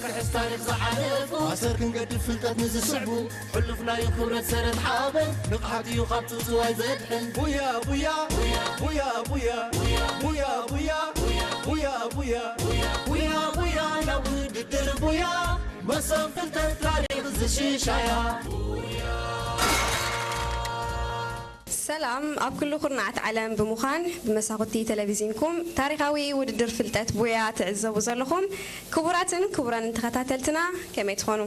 ክሕስ ታሪኽ ዝሓለፉ ኣሰር ክንገድፍ ፍልጠት ንዝስዕቡ ሕሉፍ ናይ ክብረት ሰረት ሓበን ንቕሓት እዩ ካብ ጽውጽዋይ ዘድሕን። ቡያ ቡያ ቡያ ቡያ ቡያ ቡያ ቡያ ቡያ ቡያ ቡያ ቡያ ናብ ውድድር ቡያ መሶብ ፍልጠት ታሪኽ ዝሽሻያ። ሰላም ኣብ ኩሉ ኩርናዓት ዓለም ብምዃን ብመሳኹቲ ቴሌቪዝንኩም ታሪኻዊ ውድድር ፍልጠት ቡያ ትዕዘቡ ዘለኹም ክቡራትን ክቡራንን ተኸታተልትና ከመይ ትኾኑ?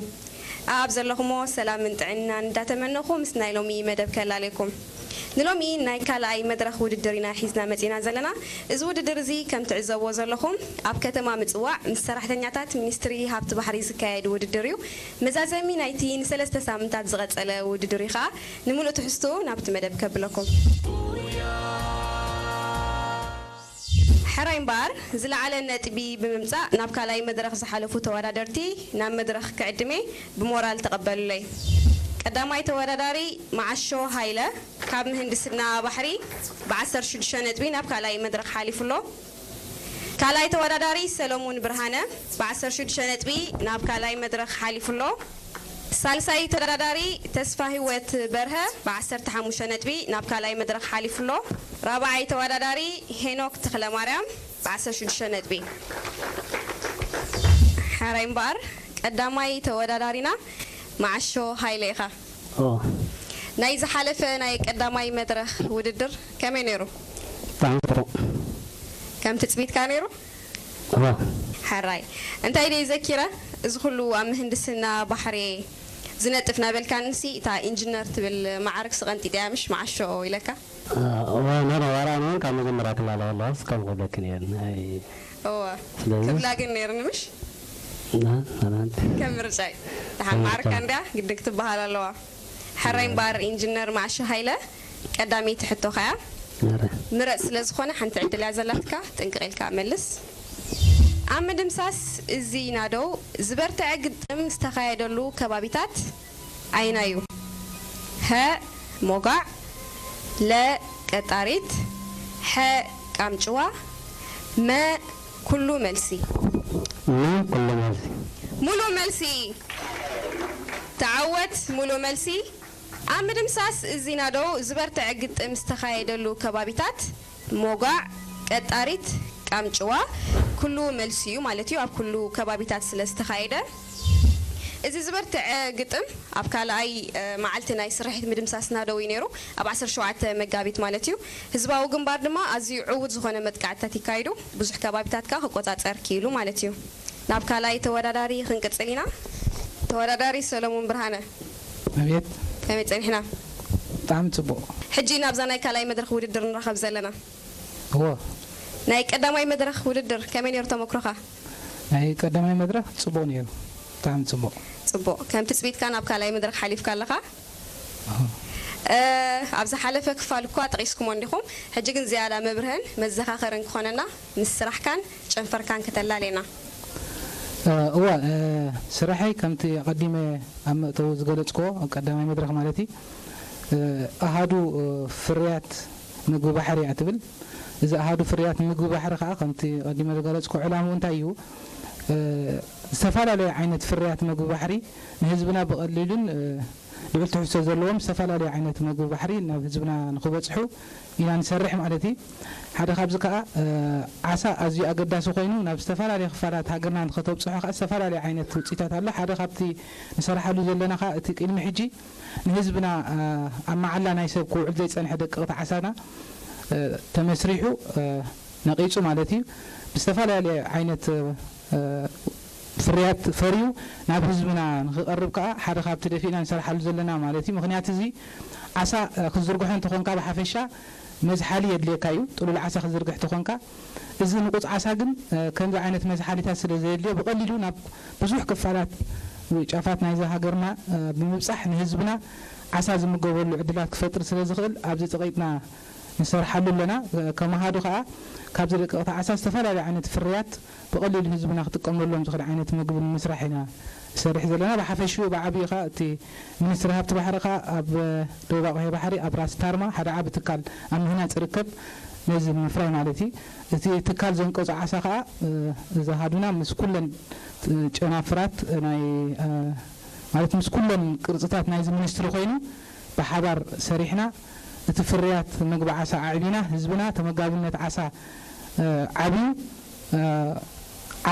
ኣብ ዘለኹሞ ሰላምን ጥዕናን እንዳተመነኹ ምስ ናይ ሎሚ መደብ ከላልየኩም። ንሎሚ ናይ ካልኣይ መድረኽ ውድድር ኢና ሒዝና መጺና ዘለና። እዚ ውድድር እዚ ከም ትዕዘብዎ ዘለኹም ኣብ ከተማ ምጽዋዕ ምስ ሰራሕተኛታት ሚኒስትሪ ሃብቲ ባሕሪ ዝካየድ ውድድር እዩ። መዛዘሚ ናይቲ ንሰለስተ ሳምንታት ዝቐጸለ ውድድር እዩ ኸኣ ንምሉእ ትሕዝትኡ ናብቲ መደብ ከብለኩም። ሕራይ እምበኣር ዝለዓለ ነጥቢ ብምምጻእ ናብ ካልኣይ መድረኽ ዝሓለፉ ተወዳደርቲ ናብ መድረኽ ክዕድሜ ብሞራል ተቐበሉለይ። ቀዳማይ ተወዳዳሪ መዓሾ ሃይለ ካብ ምህንድስና ባሕሪ ብ16 ነጥቢ ናብ ካልኣይ መድረኽ ሓሊፉ ኣሎ። ካልኣይ ተወዳዳሪ ሰለሙን ብርሃነ ብ16 ነጥቢ ናብ ካልኣይ መድረኽ ሓሊፉ ኣሎ። ሳልሳይ ተወዳዳሪ ተስፋ ህይወት በርሀ ብ15 ነጥቢ ናብ ካልኣይ መድረኽ ሓሊፉ ኣሎ። ራብዓይ ተወዳዳሪ ሄኖክ ተኽለማርያም ብ16 ነጥቢ። ሕራይ እምበኣር ቀዳማይ ተወዳዳሪና መዓሾ ሃይለ ኢኻ። ኦ። ናይ ዝሓለፈ ናይ ቀዳማይ መድረኽ ውድድር ከመይ ነይሩ? ብጣዕሚ ጽቡቕ። ከም ትጽቢትካ ነይሩ? እወ። ሕራይ። እንታይ ደይ ዘኪረ? እዚ ኩሉ ኣብ ምህንድስና ባሕሪ ዝነጥፍ ናበልካንሲ እታ ኢንጂነር ትብል ማዕርግ ስቐንጢጥያ ምሽ መዓሾ ኢለካ? እወ፣ ነረ ዋላ ኣነ እውን ካብ መጀመርያ ክላለ ከለዋስ ከምኡ ክብለኪ ነይረ። ናይ እወ። ስለዚ ክብላ ግን ነይርኒ ምሽ? ና፣ ናናንቲ። ከም ምርጫይ። ደሓን ከም ማዕርካ ምርጫ። እንድያ ግድን ክትበሃል ኣለዋ። ሕራይ እምበኣር ኢንጂነር መዓሾ ሃይለ ቀዳመይቲ ሕቶኻ እያ። ነረ። ምረጽ ስለ ዝኾነ ሓንቲ ዕድል እያ ዘላትካ፣ ጥንቅቕ ኢልካ መልስ። ኣብ ምድምሳስ እዚ ናደው ዝበርትዐ ግጥም ዝተኻየደሉ ከባቢታት ኣየናይ እዩ? ሀ ሞጋዕ፣ ለ ቀጣሪት፣ ሐ ቃምጭዋ፣ መ ኩሉ መልሲ። መ ኩሉ መልሲ። ሙሉ መልሲ። ተዓወት ሙሉ መልሲ። ኣብ ምድምሳስ እዚ ናደው ዝበርትዐ ግጥም ዝተኻየደሉ ከባቢታት ሞጓዕ፣ ቀጣሪት፣ ቃምጭዋ ኩሉ መልሲ እዩ ማለት እዩ። ኣብ ኩሉ ከባቢታት ስለ ዝተኻየደ እዚ ዝበርትዐ ግጥም ኣብ ካልኣይ፣ እ፣ መዓልቲ ናይ ስርሒት ምድምሳስ ናደው እዩ ነይሩ፣ ኣብ ዓሰርተ ሸውዓተ መጋቢት ማለት እዩ። ህዝባዊ ግንባር ድማ ኣዝዩ ዕዉት ዝኾነ መጥቃዕትታት ይካይዱ፣ ብዙሕ ከባቢታት ከኣ ክቆጻጸር ክኢሉ ማለት እዩ። ናብ ካልኣይ ተወዳዳሪ ክንቅጽል ኢና። ተወዳዳሪ ሰለሙን ብርሃነ። ኣቤት። ከመይ ጸኒሕና? ብጣዕሚ ጽቡቕ። ሕጂ ናብዛ ናይ ካልኣይ መድረኽ ውድድር ንራኸብ ዘለና። እወ። ናይ ቀዳማይ መድረኽ ውድድር ከመይ ነይሩ ተመክሮኻ? ናይ ቀዳማይ መድረኽ ጽቡቕ ነይሩ። ብጣዕሚ ጽቡቕ። ጽቡቕ። ከም ትጽቢትካ ናብ ካልኣይ መድረኽ ሓሊፍካ ኣለኻ? እወ። እ፣ ኣብ ዝሓለፈ ክፋል እኳ ጠቒስኩሞ እንዲኹም። ሕጂ ግን ዝያዳ መብርህን መዘኻኸርን ክኾነና ምስ ስራሕካን ጨንፈርካን ከተላልየና። እ፣ እወ፣ እ፣ ስራሐይ ከምቲ ኣቐዲመ ኣብ መእተዊ ዝገለጽክዎ፣ ኣብ ቀዳማይ መድረኽ ማለት እዩ፣ እ፣ ኣሃዱ፣ እ፣ ፍርያት ምግቢ ባሕሪ እያ ትብል። እዚ ኣሃዱ ፍርያት ምግቢ ባሕሪ ከኣ ከምቲ ቀዲመ ዝገለጽክዎ ዕላምኡ እንታይ እዩ? እ፣ ዝተፈላለዩ ዓይነት ፍርያት ምግቢ ባሕሪ ንህዝብና ብቐሊሉን፣ እ፣ ልዑል ትሕዝቶ ዘለዎም ዝተፈላለዩ ዓይነት ምግቢ ባሕሪ ናብ ህዝብና ንኽበጽሑ ኢና ንሰርሕ ማለት እዩ። ሓደ ካብዚ ከኣ፣ እ፣ ዓሳ ኣዝዩ ኣገዳሲ ኮይኑ ናብ ዝተፈላለዩ ክፋላት ሃገርና ንኸተብጽሖ ከኣ ዝተፈላለዩ ዓይነት ውጽኢታት ኣሎ። ሓደ ካብቲ ንሰርሓሉ ዘለና ከኣ እቲ ቅድሚ ሕጂ ንህዝብና፣ እ፣ ኣብ መዓላ ናይ ሰብ ክውዕል ዘይጸንሐ ደቀቕቲ ዓሳና፣ እ፣ ተመስሪሑ፣ እ፣ ነቒጹ ማለት እዩ። ብዝተፈላለየ ዓይነት፣ እ፣ ፍርያት ፈርዩ ናብ ህዝብና ንኽቐርብ ከኣ ሓደ ካብቲ ደፊእና ንሰርሓሉ ዘለና ማለት እዩ። ምኽንያት እዚ ዓሳ፣ እ፣ ክትዝርግሖ እንተኾንካ ብሓፈሻ መዝሓሊ የድልየካ እዩ። ጥሉል ዓሳ ክትዝርግሕ እንተኾንካ፣ እዚ ንቑጽ ዓሳ ግን፣ እ፣ ከምዚ ዓይነት መዝሓሊታት ስለ ዘየድልዮ ብቐሊሉ ናብ ብዙሕ ክፋላት ወይ ጫፋት ናይዛ ሃገርና፣ እ፣ ብምብጻሕ ንህዝብና ዓሳ ዝምገበሉ ዕድላት ክፈጥር ስለ ዝኽእል ኣብዚ ጸቒጥና ንሰርሓሉ ኣለና። ከም ኣሃዱ ከኣ ካብዚ ደቀቕቲ ዓሳ ዝተፈላለዩ ዓይነት ፍርያት ብቐሊሉ ህዝብና ክጥቀመሎም ዝኽእል ዓይነት ምግቢ ንምስራሕ ኢና ንሰርሕ ዘለና። ብሓፈሽኡ ብዓብዩ ከኣ እቲ ሚኒስትሪ ሃብቲ ባሕሪ ከኣ ኣብ ደቡብ ኣቕሑ ባሕሪ ኣብ ራስ ታርማ ሓደ ዓቢ ትካል ኣብ ምህናጽ ይርከብ። ነዚ ንምፍራይ ማለት እዩ። እቲ ትካል ዘንቀጾ ዓሳ ከኣ፣ እ፣ እዚ ኣሃዱና ምስ ኩለን፣ እ፣ ጨናፍራት ናይ፣ እ፣ ማለት ምስ ኩለን ቅርጽታት ናይዚ ሚኒስትሪ ኮይኑ ብሓባር ሰሪሕና እቲ ፍርያት መግቢ ዓሳ ኣዕቢና ህዝብና ተመጋብነት ዓሳ፣ እ፣ ዓብዩ፣ እ፣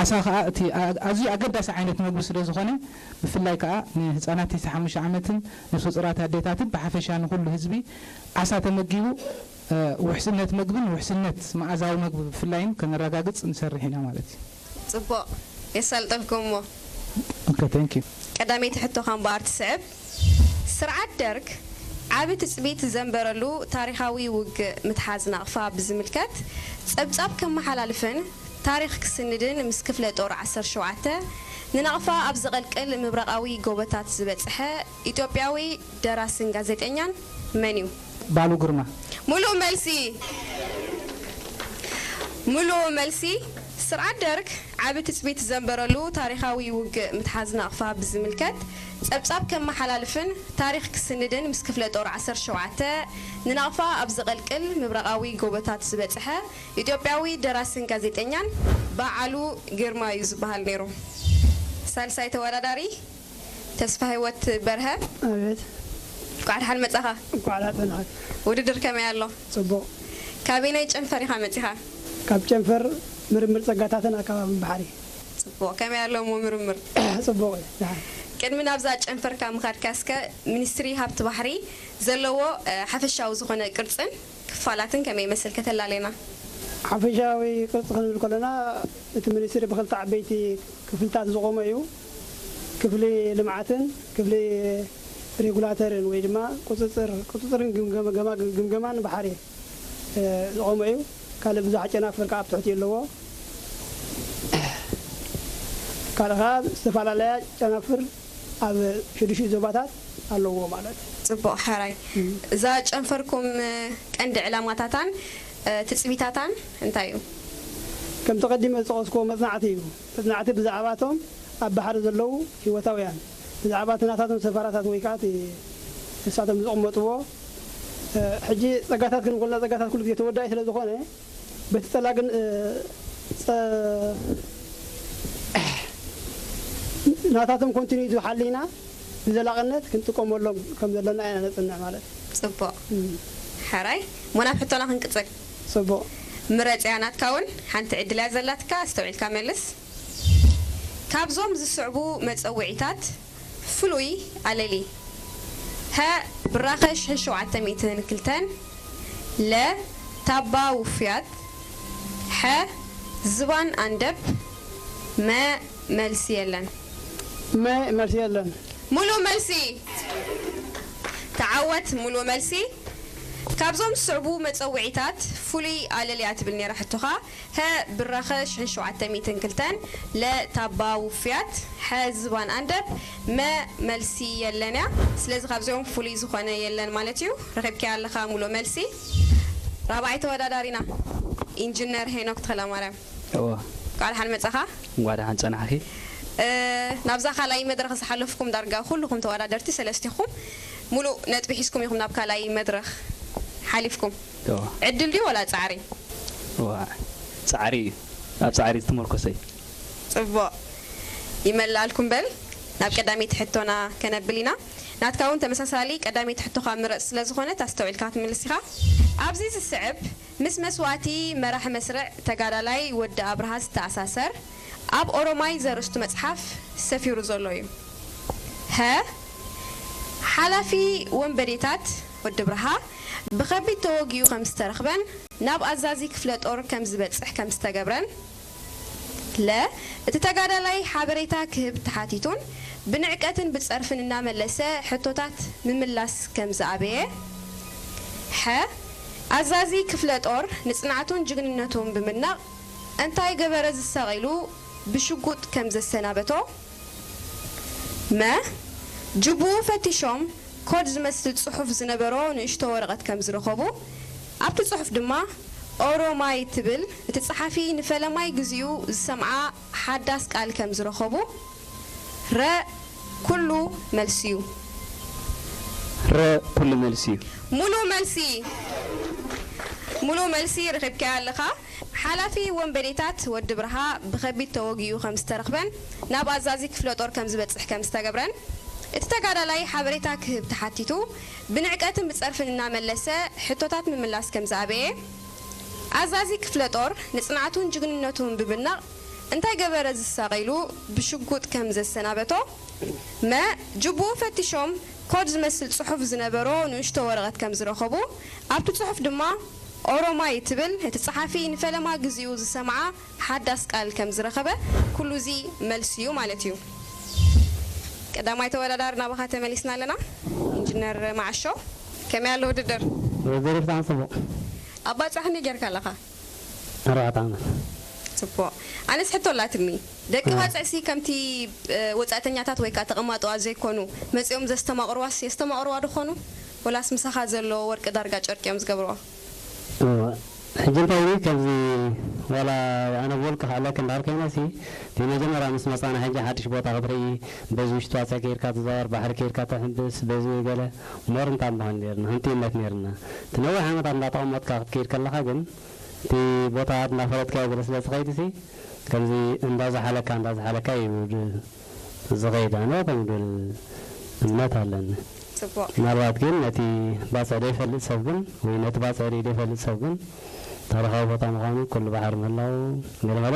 ዓሳ ከኣ እቲ ኣ-፣ ኣዝዩ ኣገዳሲ ዓይነት መግቢ ስለ ዝኾነ ብፍላይ ከኣ ንህጻናት ትሽዓተ ዓመትን ነፍሰ ጡራት ኣዴታትን ብሓፈሻ ንኹሉ ህዝቢ ዓሳ ተመጊቡ እ፣ ውሕስነት መግብን ውሕስነት መኣዛዊ መግቢ ብፍላይን ከነረጋግጽ ንሰርሕ ኢና ማለት እዩ። ጽቡቕ፣ የሳልጠልኩም እሞ። ኦኬ፣ thank you። ቀዳመይቲ ሕቶኻ እምበኣር ትስዕብ። ስርዓት ደርግ ዓቢ ትጽቢት ዘንበረሉ ታሪኻዊ ውግእ ምትሓዝ ናቕፋ ብዝምልከት ጸብጻብ ከመሓላልፍን ታሪኽ ክስንድን ምስ ክፍለ ጦር ዓሰርተ ሸውዓተ ንናቕፋ ኣብ ዘቐልቅል ምብራቓዊ ጎቦታት ዝበጽሐ ኢትዮጵያዊ ደራስን ጋዜጠኛን መን እዩ? ባሉ ግርማ። ሙሉእ መልሲ። ሙሉእ መልሲ። ስርዓት ደርግ ዓቢ ትጽቢት ዘንበረሉ ታሪኻዊ ውግእ ምትሓዝ ናቕፋ ብዝምልከት ጸብጻብ ከመሓላልፍን ታሪኽ ክስንድን ምስ ክፍለ ጦር ዓሰርተ ሸውዓተ ንናቕፋ ኣብ ዘቐልቅል ምብራቓዊ ጎቦታት ዝበጽሐ ኢትዮጵያዊ ደራስን ጋዜጠኛን በዓሉ ግርማ እዩ ዝበሃል ነይሩ። ሳልሳይ ተወዳዳሪ ተስፋ ህይወት በርሀ። ኣቤት። እንኳዕ ደሓን መጻኻ። እንኳዕ ደሓን ጸናሕክ። ውድድር ከመይ ኣሎ? ጽቡቕ። ካበየናይ ጨንፈር ኢኻ መጺኻ? ካብ ጨንፈር ምርምር ጸጋታትን ኣከባብን ባሕሪ። ጽቡቕ። ከመይ ኣሎ እሞ ምርምር? ጽቡቕ እዩ። ደሓን። ቅድሚ ናብዛ ጨንፈርካ ምኻድካ እስከ ሚኒስትሪ ሃብቲ ባሕሪ ዘለዎ፣ እ፣ ሓፈሻዊ ዝኾነ ቅርጽን ክፋላትን ከመይ ይመስል ከተላልየና? ሓፈሻዊ ቅርጺ ክንብል ከለና፣ እቲ ሚኒስትሪ ብኽልተ ዓበይቲ ክፍልታት ዝቖመ እዩ። ክፍሊ ልምዓትን ክፍሊ ሬጉላተርን ወይ ድማ ቁጽጽር፣ ቁጽጽርን ግምገማ-፣ ግምገማን ባሕሪ፣ እ፣ ዝቖመ እዩ። ካልእ ብዙሕ ጨናፍር ከኣ ኣብ ትሕቲ ኣለዎ። ካልእ ከኣ ዝተፈላለያ ጨናፍር ኣብ ሽዱሽተ ዞባታት ኣለዎ ማለት እዩ። ጽቡቕ፣ ሕራይ። እም። እዛ ጨንፈርኩም፣ እ፣ ቀንዲ ዕላማታታን፣ እ፣ ትጽቢታታን እንታይ እዩ? ከምቲ ቀዲመ ዝጠቐስክዎ መጽናዕቲ እዩ። መጽናዕቲ ብዛዕባቶም ኣብ ባሕሪ ዘለዉ ህይወታውያን፣ ብዛዕባ እቲ ናታቶም ሰፈራታት ወይ ከኣ እቲ ንሳቶም ዝቕመጥዎ፣ እ፣ ሕጂ ጸጋታት ክንብሎ፣ ጸጋታት ኩሉ ግዜ ተወዳኢ ስለ ዝኾነ፣ በቲ ጸላግን፣ እ፣ ጸ-፣ ናታቶም ኮንቲኒዩቲ ሓሊና ንዘላቕነት ክንጥቀመሎም ከም ዘለና ኢና ነጽንዕ ማለት እዩ። ጽቡቕ። እም። ሕራይ፣ እሞ ናብ ሕቶና ክንቅጽል። ጽቡቕ። ምረጽ እያ ናትካ እውን ሓንቲ ዕድል እያ ዘላትካ፣ ኣስተውዒልካ መልስ። ካብዞም ዝስዕቡ መጸውዒታት ፍሉይ ኣለሊ። ሀ፣ ብራኸ ሽሕን ሸውዓተ ሚእትን ክልተን፣ ለ፣ ታባ ውፍያት፣ ሐ፣ ዝባን ኣንደብ፣ መ፣ መልሲ የለን። መ፣ መልሲ የለን። ሙሉእ መልሲ። ተዓወት ሙሉእ መልሲ። ካብዞም ዝስዕቡ መጸውዒታት ፍሉይ ኣለሊ እያ ትብል ነይራ ሕቶኻ። ሀ፣ ብራኸ ሽሕን ሸውዓተ ሚእትን ክልተን፣ ለ፣ ታባ ውፍያት፣ ሐ፣ ዝባን ኣንደብ፣ መ፣ መልሲ የለን እያ። ስለዚ ካብዚኦም ፍሉይ ዝኾነ የለን ማለት እዩ። ረኺብካያ ኣለኻ ሙሉእ መልሲ። ራብዓይ ተወዳዳሪና ኢንጂነር ሄኖክ ተኽለማርያም። እወ። እንኳዕ ደሓን መጻኻ። እንኳዕ ደሓን ጸናሕኪ። እ፣ ናብዛ ካልኣይ መድረኽ ዝሓለፍኩም ዳርጋ ኩልኹም ተወዳደርቲ ሰለስቲኹም ሙሉእ ነጥቢ ሒዝኩም ኢኹም ናብ ካልኣይ መድረኽ ሓሊፍኩም። እወ። ዕድል ድዩ ወላ ጻዕሪ? እወ፣ ጻዕሪ እዩ። ኣብ ጻዕሪ ዝተመርኮሰ እዩ። ጽቡቕ። ይመላልኩም በል። ናብ ቀዳመይቲ ሕቶና ከነብል ኢና። ናትካ እውን ተመሳሳሊ ቀዳመይቲ ሕቶኻ ምረጽ ስለ ዝኾነት ኣስተውዒልካ ክትምልስ ኢኻ። ኣብዚ ዝስዕብ ምስ መስዋእቲ መራሒ መስርዕ ተጋዳላይ ወዲ ኣብርሃ ዝተኣሳሰር ኣብ ኦሮማይ ዘርእስቱ መጽሓፍ ሰፊሩ ዘሎ እዩ። ሀ፣ ሓላፊ ወንበዴታት ወዲ ብርሃ ብኸቢድ ተወጊኡ ከም ዝተረኽበን ናብ ኣዛዚ ክፍለ ጦር ከም ዝበጽሕ ከም ዝተገብረን፣ ለ፣ እቲ ተጋዳላይ ሓበሬታ ክህብ ተሓቲቱን ብንዕቀትን ብጸርፍን እናመለሰ ሕቶታት ምምላስ ከም ዝኣበየ፣ ሐ፣ ኣዛዚ ክፍለ ጦር ንጽንዓቱን ጅግንነቱን ብምድናቕ እንታይ ገበረ ዝሳቕ ኢሉ ብሽጉጥ ከም ዘሰናበቶ፣ መ፣ ጅቡኡ ፈቲሾም ኮድ ዝመስል ጽሑፍ ዝነበሮ ንእሽቶ ወረቐት ከም ዝረኸቡ፣ ኣብቲ ጽሑፍ ድማ ኦሮማይ ትብል እቲ ጸሓፊ ንፈለማይ ግዜኡ ዝሰምዓ ሓዳስ ቃል ከም ዝረኸቡ፣ ረ፣ ኩሉ መልሲ እዩ። ረ፣ ኩሉ መልሲ እዩ። ሙሉእ መልሲ። ሙሉእ መልሲ ረኺብካዮ ኣለኻ። ሓላፊ ወንበዴታት ወዲ ብርሃ ብኸቢድ ተወጊኡ ከም ዝተረኽበን ናብ ኣዛዚ ክፍለ ጦር ከም ዝበጽሕ ከም ዝተገብረን፣ እቲ ተጋዳላይ ሓበሬታ ክህብ ተሓቲቱ ብንዕቀትን ብጸርፍን እናመለሰ ሕቶታት ምምላስ ከም ዝኣበየ፣ ኣዛዚ ክፍለ ጦር ንጽንዓቱን ጅግንነቱን ብምድናቕ እንታይ ገበረ ዝሳቐ ኢሉ ብሽጉጥ ከም ዘሰናበቶ፣ መ ጅቡኡ ፈቲሾም ኮድ ዝመስል ጽሑፍ ዝነበሮ ንእሽቶ ወረቐት ከም ዝረኸቡ፣ ኣብቲ ጽሑፍ ድማ ኦሮማይ ትብል እቲ ጸሓፊ ንፈለማ ግዜኡ ዝሰምዓ ሓዳስ ቃል ከም ዝረኸበ፣ ኩሉ እዚ መልሲ እዩ ማለት እዩ። ቀዳማይ ተወዳዳሪ ናባኻ ተመሊስና ኣለና። ኢንጂነር መዓሾ፣ ከመይ ኣሎ ውድድር? ውድድር ብጣዕሚ ጽቡቕ። ኣባጽሕ ከመይ ጌርካ ኣለኻ? ኣርባዕተ ዓመት። ጽቡቕ። ኣነስ ሕቶ ኣላትኒ። ደቂ እ። ባጽዕሲ ከምቲ፣ እ፣ ወጻእተኛታት ወይ ከኣ ተቐማጦ ዘይኮኑ መጺኦም ዘስተማቕርዋስ የስተማቕርዋ ዶ ኾኑ? ወላስ ምሳኻ ዘሎ ወርቂ ዳርጋ ጨርቂ እዮም ዝገብርዋ? እወ። ሕጂ እንታይ ኢሉ ከምዚ ዋላ ኣነ ብወልቂ ክኣለክ እንዳበልኩ ኮይነ ሲ እቲ መጀመርያ ምስ መጻና ሕጂ ሓድሽ ቦታ ክትርኢ በዚ ውሽጢ ዋጸ ከይድካ ትዛወር ባሕሪ ከይድካ ተሕምብስ በዚ ገለ ሞር እንታ ምባል ነርና ህንጥይነት ነርና እቲ ነዊሕ ዓመታት እንዳተቐመጥካ ክትከይድ ከለኻ ግን እቲ ቦታታት እንዳፈለጥካዮ ገለ ስለ ዝኸይድ ሲ ከምዚ እንዳዝሓለካ እንዳዝሓለካ እዩ ዝኸይድ ኣነ ከምኡ ዝብል እምነት ኣለኒ። ጽቡቕ። ምናልባት ግን ነቲ ባጽዕ ዘይፈልጥ ሰብ ግን ወይ ነቲ ባጽዕ ርእዩ ዘይፈልጥ ሰብ ግን ታሪኻዊ ቦታ ምዃኑ ኩሉ ባሕሪ ምህላው ገለመለ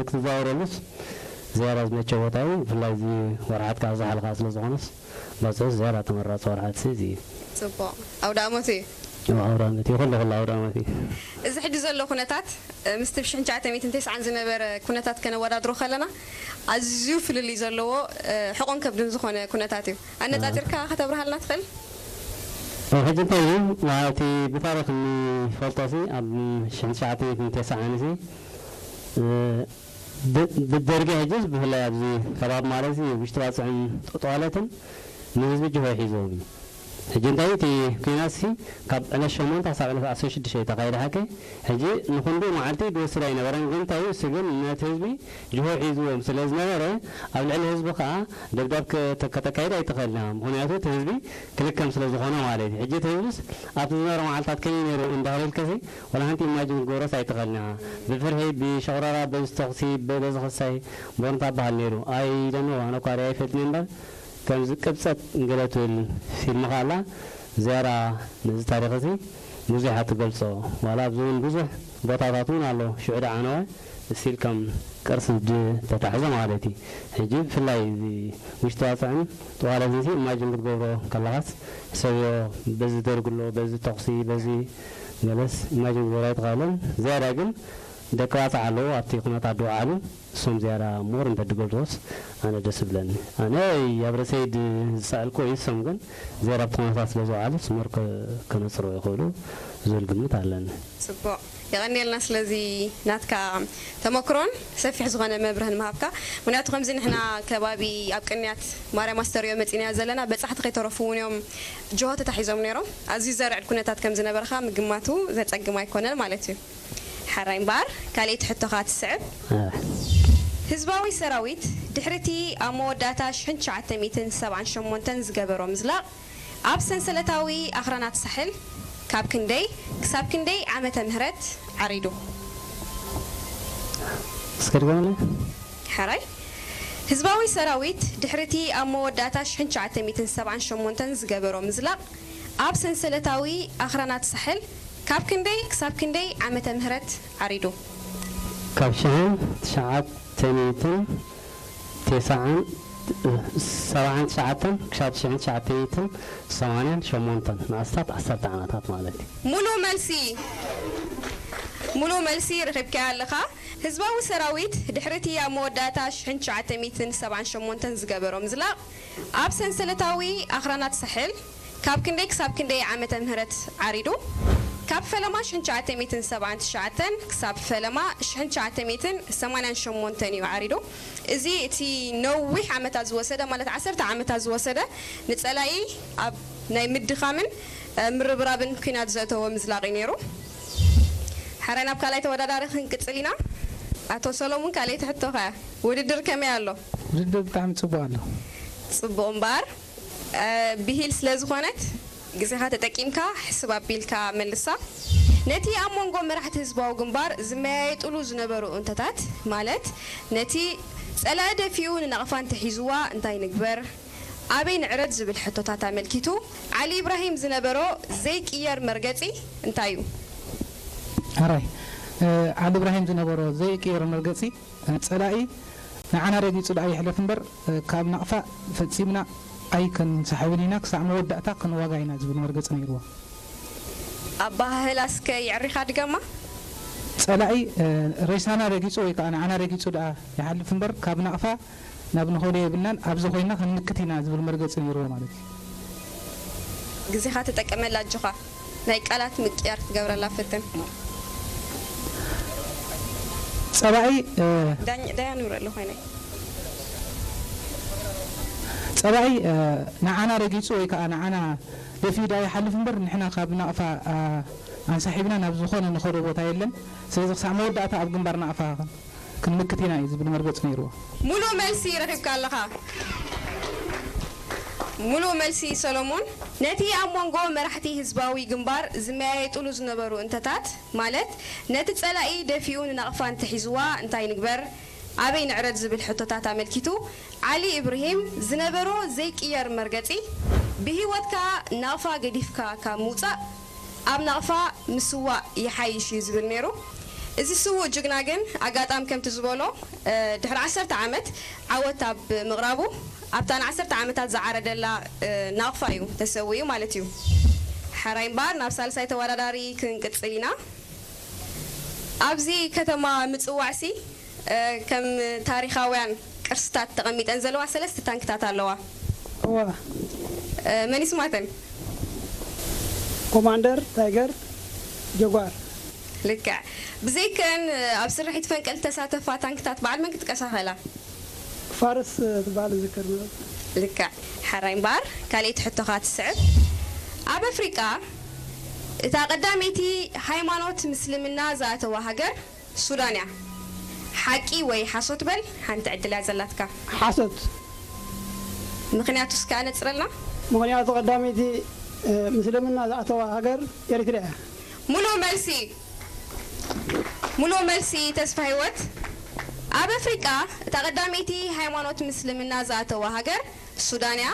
ንክትዘዋወረሉስ ዝያዳ ዝመቸ ቦታ እዩ። ብፍላይ እዚ ወርሓት ካብ ዝሓለኻ ስለ ዝኾነስ ባጽዑስ ዝያዳ ተመራፂ ወርሓት እዚ እዩ። ጽቡቕ። ኣውደ ኣመት እዩ። ያው ኣውደ ኣመት እዩ። ኩሉ ኩሉ ኣውደ ኣመት እዩ። እዚ ሕጂ ዘሎ ኩነታት ምስቲ ብ ሽሕን ትሽዓተ ሚእትን ተስዓን ዝነበረ ኩነታት ከነወዳድሮ ከለና ኣዝዩ ፍልልይ ዘለዎ ሕቖን ከብድን ዝኾነ ኩነታት እዩ። ኣነጻጺርካ ከተብርሃልና ትኽእል? ሕጂ እንታይ እዩ እቲ ብታሪክ እንፈልጦ ሲ ኣብ ሽሕን ትሽዓተ ሚእትን ተስዓን ሲ ብደርጊ ሕጅስ ብፍላይ ኣብዚ ከባቢ ማለት ሲ ውሽጢ ባጽዕን ጠዋለትን ንህዝቢ ጅሆ ሒዞም እዩ። ሕጂ እንታይ እቲ ኲናት ሲ ካብ ዕለት ሸሞንተ ክሳብ ዕለት ዓሰርተ ሽዱሽተ እዩ ተኻይደ ሓቀይ። ሕጂ ንኹንዱ መዓልቲ ዝወስድ ኣይነበረን ግን እንታይ እዩ እሱ ግን ነቲ ህዝቢ ጅሆ ሒዝዎም ስለ ዝነበረ ኣብ ልዕሊ ህዝቢ ከዓ ደብዳብ ከተካይድ ኣይትኽእልን ኢኻ። ምኽንያቱ እቲ ህዝቢ ክልከም ስለ ዝኾነ ማለት እዩ። ሕጂ እቲ ህዝብስ ኣብቲ ዝነበረ መዓልታት ከመይ ነይሩ እንዳበልካ ሲ ዋላ ሓንቲ ኢማጅን ክትገብሮስ ኣይትኽእልን ኢኻ። ብፍርሒ ብሸቑረራ በዚ ተኹሲ በዚ ክሳይ ቦርንታ በሃል ነይሩ። ኣይ ደኖ ኣነ እኳ ሪኣ ኣይፈልጥን እየ እምበር ከምዚ ቅብጸት ገለ ትብል ፊልም ከኣ ኣላ ዝያዳ ነዚ ታሪኽ እዚ ብዙሕ እያ ትገልጾ ዋላ ኣብዚ እውን ብዙሕ ቦታታት እውን ኣሎ ሽዑ ደኣ ዓነወ still ከም ቅርሲ ተታሒዙ ማለት እዩ ሕጂ ብፍላይ እዚ ውሽጢ ዋጽዕን ጥዋለትን ሲ imagine ክትገብሮ ከለኻስ ሰብዮ በዚ ደርጊ ኣሎ በዚ ተኹሲ በዚ ገለስ imagine ክትገብሮ ኣይትኽእልን ዝያዳ ግን ደቂ ባጽዕ ኣለዉ ኣብቲ ኩነታት ዝወዓሉ እሶም ዝያዳ more እንተድገልጽዎስ ኣነ ደስ ይብለኒ ኣነ ያብረሰይድ ዝሰኣልክዎ እዩ እሶም ግን ዝያዳ ኣብቲ ኩነታት ስለ ዝወዓሉስ more ከነጽርዎ ይኽእሉ ዝብል ግምት ኣለኒ። ጽቡቕ የቐንየልና ስለዚ ናትካ ተመክሮን ሰፊሕ ዝኾነ መብርህን ምሃብካ ምክንያቱ ከምዚ ንሕና ከባቢ ኣብ ቅንያት ማርያም ኣስተርእዮ መጺናዮ ዘለና በጻሕቲ ከይተረፉ እውን እዮም ጅሆ ተታሒዞም ነይሮም ኣዝዩ ዘርዕድ ኩነታት ከም ዝነበርካ ምግማቱ ዘጸግም ኣይኮነን ማለት እዩ። ሓራይ እምበኣር ካልኣይቲ ሕቶኻ ትስዕብ። ህዝባዊ ሰራዊት ድሕሪ እቲ ኣብ መወዳእታ ሽሕን ትሽዓተ ሚእትን ሰብዓን ሸሞንተን ዝገበሮ ምዝላቕ ኣብ ሰንሰለታዊ ኣኽራናት ሳሕል ካብ ክንደይ ክሳብ ክንደይ ዓመተ ምህረት ዓሪዱ? እስከ ድገምለይ። ሓራይ ህዝባዊ ሰራዊት ድሕሪ እቲ ኣብ መወዳእታ ሽሕን ትሽዓተ ሚእትን ሰብዓን ሸሞንተን ዝገበሮ ምዝላቕ ኣብ ሰንሰለታዊ ኣኽራናት ሳሕል ካብ ክንደይ ክሳብ ክንደይ ዓመተ ምህረት ዓሪዱ? ካብ ሽሕን ትሽዓተ ሚእትን ተስዓን ሰብዓን ትሽዓተን ክሳብ ሽሕን ትሽዓተ ሚእትን ሰማንያን ሸሞንተን ንኣስታት ዓሰርተ ዓመታት ማለት እዩ። ሙሉእ መልሲ ሙሉእ መልሲ ረኺብካዮ ኣለኻ። ህዝባዊ ሰራዊት ድሕሪ እቲ ኣብ መወዳእታ ሽሕን ትሽዓተ ሚእትን ሰብዓን ሸሞንተን ዝገበሮ ምዝላቕ ኣብ ሰንሰለታዊ ኣኽራናት ሳሕል ካብ ክንደይ ክሳብ ክንደይ ዓመተ ምህረት ዓሪዱ? ካብ ፈለማ ሽሕን ትሽዓተ ሚእትን ሰብዓን ትሽዓተን ክሳብ ፈለማ ሽሕን ትሽዓተ ሚእትን ሰማንያን ሸሞንተን እዩ ዓሪዱ። እዚ እቲ ነዊሕ ዓመታት ዝወሰደ ማለት ዓሰርተ ዓመታት ዝወሰደ ንጸላኢ ኣብ ናይ ምድኻምን ምርብራብን ኲናት ዘእተወ ምዝላቕ እዩ ነይሩ። ሓራይ ናብ ካልኣይ ተወዳዳሪ ክንቅጽል ኢና። ኣቶ ሰሎሙን ካልኣይቲ ሕቶኻ ውድድር ከመይ ኣሎ? ውድድር ብጣዕሚ ጽቡቕ ኣሎ። ጽቡቕ እምበኣር ብሂል ስለ ዝኾነት ግዜኻ ተጠቂምካ ሕስብ ኣቢልካ መልሳ። ነቲ ኣብ መንጎ መራሕቲ ህዝባዊ ግንባር ዝመያየጥሉ ዝነበሩ እንተታት፣ ማለት ነቲ ጸላኢ ደፊኡ ንናቕፋ እንተሒዝዋ እንታይ ንግበር፣ ኣበይ ንዕረድ ዝብል ሕቶታት ኣመልኪቱ ዓሊ ኢብራሂም ዝነበሮ ዘይቅየር መርገጺ እንታይ እዩ? ሕራይ፣ ዓሊ ኢብራሂም ዝነበሮ ዘይቅየር መርገጺ፣ ጸላኢ ንዓና ረጊጹ ደኣ ይሕለፍ እምበር፣ ካብ ናቕፋ ፈጺምና ኣይክንሰሕብን ኢና፣ ክሳዕ መወዳእታ ክንዋጋ ኢና ዝብል መርገጺ ነይርዎ። ኣባሃህላ እስከ የዕሪኻ ድገማ። ጸላኢ ሬሳና ረጊጹ ወይ ከዓ ንዓና ረጊጹ ደኣ ይሓልፍ እምበር፣ ካብ ናቕፋ ናብ ንኸዶ የብልናን፣ ኣብዚ ኮይና ክንምክት ኢና ዝብል መርገጺ ነይርዎ ማለት እዩ። ግዜኻ ተጠቀመላ ኣጆኻ። ናይ ቃላት ምቅያር ክትገብረላ ፈትን። ጸባኢ ዳኛ ዳያ ንብረ ኣሎ ኮይነ። ጸባኢ ንዓና ረጊጹ ወይ ከዓ ንዓና ደፊዳ ይሓልፍ እምበር ንሕና ካብ ናቕፋ ኣንሳሒብና ናብ ዝኾነ ንኸዶ ቦታ የለን። ስለዚ ክሳዕ መወዳእታ ኣብ ግንባር ናቕፋ ክንምክት ኢና እዩ ዝብል መርገጽ ነይርዎ። ሙሉእ መልሲ ረኺብካ ኣለኻ። ሙሉእ መልሲ ሰሎሞን። ነቲ ኣብ መንጎ መራሕቲ ህዝባዊ ግንባር ዝመያየጥሉ ዝነበሩ እንተታት፣ ማለት ነቲ ጸላኢ ደፊኡ ንናቕፋ እንተሒዝዋ እንታይ ንግበር፣ ኣበይ ንዕረድ ዝብል ሕቶታት ኣመልኪቱ ዓሊ ኢብርሂም ዝነበሮ ዘይቅየር መርገጺ፣ ብህይወትካ ናቕፋ ገዲፍካ ካብ ምውጻእ ኣብ ናቕፋ ምስዋእ ይሓይሽ እዩ ዝብል ነይሩ። እዚ ስዉእ ጅግና ግን ኣጋጣሚ ከምቲ ዝበሎ ድሕሪ ዓሰርተ ዓመት ዓወት ኣብ ምቕራቡ ኣብታ ንዓሰርተ ዓመታት ዝዓረደላ ናቕፋ እዩ ተሰዊኡ ማለት እዩ። ሕራይ እምበኣር ናብ ሳልሳይ ተወዳዳሪ ክንቅጽል ኢና። ኣብዚ ከተማ ምጽዋዕሲ ከም ታሪኻውያን ቅርስታት ተቐሚጠን ዘለዋ ሰለስተ ታንክታት ኣለዋ። እዋ መን ይስማተን? ኮማንደር ታይገር ጀጓር። ልክዕ። ብዘይከን ኣብ ስርሒት ፈንቅል ተሳተፋ ታንክታት በዓል መን ክጥቀሳ ኸላ? ፋርስ ትበሃል ዝዝከር ነበረ። ልክዕ። ሕራይ እምበኣር ካልኣይቲ ሕቶኻ ትስዕብ። ኣብ ኣፍሪቃ እታ ቀዳመይቲ ሃይማኖት ምስልምና ዝኣተዋ ሃገር ሱዳን እያ። ሓቂ ወይ ሓሶት በል፣ ሓንቲ ዕድል እያ ዘላትካ። ሓሶት። ምኽንያቱ እስከ ኣነጽረልና። ምኽንያቱ ቀዳመይቲ ምስልምና ዝኣተዋ ሃገር ኤሪትሪያ እያ። ሙሉእ መልሲ። ሙሉእ መልሲ ተስፋሂወት። ኣብ ኣፍሪቃ እታ ቀዳመይቲ ሃይማኖት ምስልምና ዝኣተዋ ሃገር ሱዳን እያ።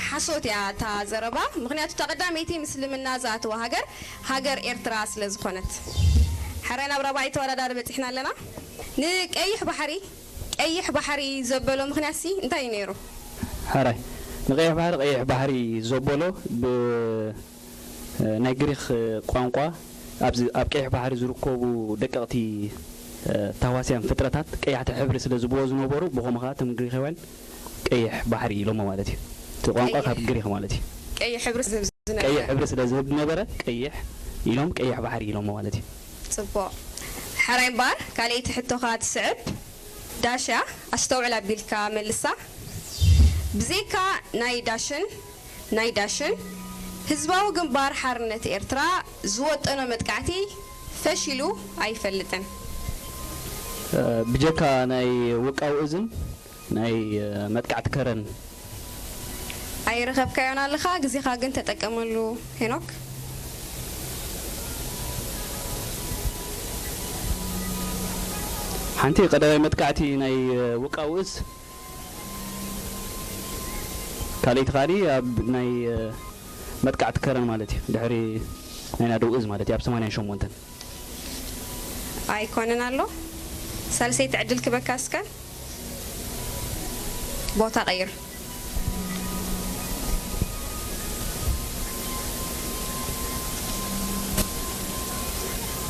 ሓሶት እያ እታ ዘረባ፣ ምኽንያቱ እታ ቀዳመይቲ ምስልምና ዝኣተዋ ሃገር ሃገር ኤርትራ ስለ ዝኾነት። ሕራይ ናብ ራብዓይ ተወዳዳሪ በጺሕና ኣለና። ንቀይሕ ባሕሪ ቀይሕ ባሕሪ ዘበሎ ምኽንያትሲ እንታይ እዩ ነይሩ? ሕራይ ንቀይሕ ባሕሪ ቀይሕ ባሕሪ ዘበሎ ብ ናይ ግሪኽ ቋንቋ ኣብዚ ኣብ ቀይሕ ባሕሪ ዝርከቡ ደቀቕቲ ታህዋስያን ፍጥረታት ቀያሕቲ ሕብሪ ስለ ዝብዎ ዝነበሩ ብኸምኡ ከዓ እቶም ግሪኻውያን ቀይሕ ባሕሪ ኢሎሞ ማለት እዩ። እቲ ቋንቋ ካብ ግሪኽ ማለት እዩ። ቀይሕ ሕብሪ ዝህብ ዝነበረ። ቀይሕ ሕብሪ ስለ ዝህብ ዝነበረ ቀይሕ ኢሎም ቀይሕ ባሕሪ ኢሎሞ ማለት እዩ። ጽቡቕ። ሕራይ እምበኣር ካልኣይቲ ሕቶኻ ትስዕብ። ዳሽ እያ፣ ኣስተውዕል ኣቢልካ መልሳ። ብዘይካ ናይ ዳሽን ናይ ዳሽን ህዝባዊ ግንባር ሓርነት ኤርትራ ዝወጠኖ መጥቃዕቲ ፈሺሉ ኣይፈልጥን። ብጀካ ናይ ውቃው እዝን ናይ መጥቃዕቲ ከረን። ኣይረኸብካዮን ኣለኻ፣ ግዜኻ ግን ተጠቀመሉ ሄኖክ። ሓንቲ ቀዳማይ መጥቃዕቲ ናይ ውቃው እዝ ካልኣይቲ ካሊ ኣብ ናይ መጥቃዕቲ ከረን ማለት እዩ። ድሕሪ ናይ ናደው እዝ ማለት እዩ ኣብ ሰማንያን ሸሞንተን። ኣይኮነን ኣሎ። ሳልሰይቲ ዕድል ክበካ እስከ። ቦታ ቀይር።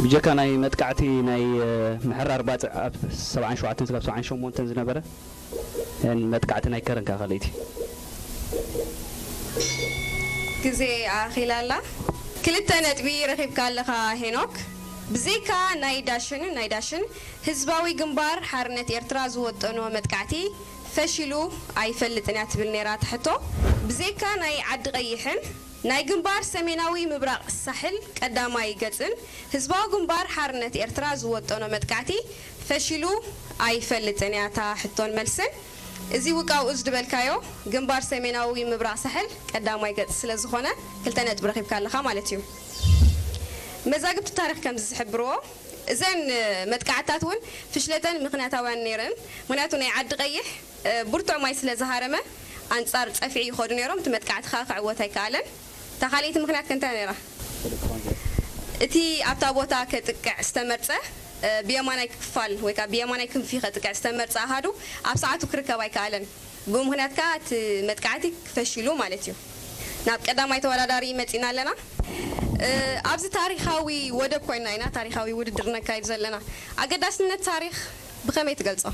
ብጀካ ናይ መጥቃዕቲ ናይ ምሕራር ባጽዕ ኣብ ሰብዓን ሸውዓተን ስጋብ ሰብዓን ሸሞንተን ዝነበረ ን መጥቃዕቲ ናይ ከረን ከኣ ካልኣይቲ። ግዜ ኣኺላ ኣላ። ክልተ ነጥቢ ረኺብካ ኣለኻ ሄኖክ። ብዘይካ ናይ ዳሽን ናይ ዳሽን ህዝባዊ ግንባር ሓርነት ኤርትራ ዝወጠኖ መጥቃዕቲ ፈሺሉ ኣይፈልጥን እያ ትብል ነይራ እታ ሕቶ። ብዘይካ ናይ ዓዲ ቀይሕን ናይ ግንባር ሰሜናዊ ምብራቕ ሳሕል ቀዳማይ ገጽን ህዝባዊ ግንባር ሓርነት ኤርትራ ዝወጠኖ መጥቃዕቲ ፈሺሉ ኣይፈልጥን እያ እታ ሕቶን መልስን። እዚ ውቃው እዝ ዝበልካዮ ግንባር ሰሜናዊ ምብራቕ ሳሕል ቀዳማይ ገጽ ስለ ዝኾነ ክልተ ነጥቢ ረኺብካ ኣለኻ ማለት እዩ። መዛግብቲ ታሪኽ ከምዚ ዝሕብርዎ፣ እዘን መጥቃዕትታት እውን ፍሽለተን ምኽንያታውያን ነይረን። ምኽንያቱ ናይ ዓዲ ቀይሕ ብርቱዕ ማይ ስለ ዝሃረመ ኣንጻር ጸፍዒ ይኸዱ ነይሮም። እቲ መጥቃዕቲ ከኣ ክዕወት ኣይከኣለን። እታ ካልኣይቲ ምኽንያት ከ እንታይ ነይራ? እቲ ኣብታ ቦታ ከጥቅዕ ዝተመርጸ ብየማናይ ክፋል ወይ ከዓ ብየማናይ ክንፊ ከጥቅዕ ዝተመርጸ ኣሃዱ ኣብ ሰዓቱ ክርከብ ኣይከኣለን። ብምኽንያት ከኣ እቲ መጥቃዕቲ ፈሺሉ ማለት እዩ። ናብ ቀዳማይ ተወዳዳሪ መጺና ኣለና። ኣብዚ ታሪኻዊ ወደብ ኮይና ኢና ታሪኻዊ ውድድር ነካይድ ዘለና። ኣገዳስነት ታሪኽ ብኸመይ ትገልጾ?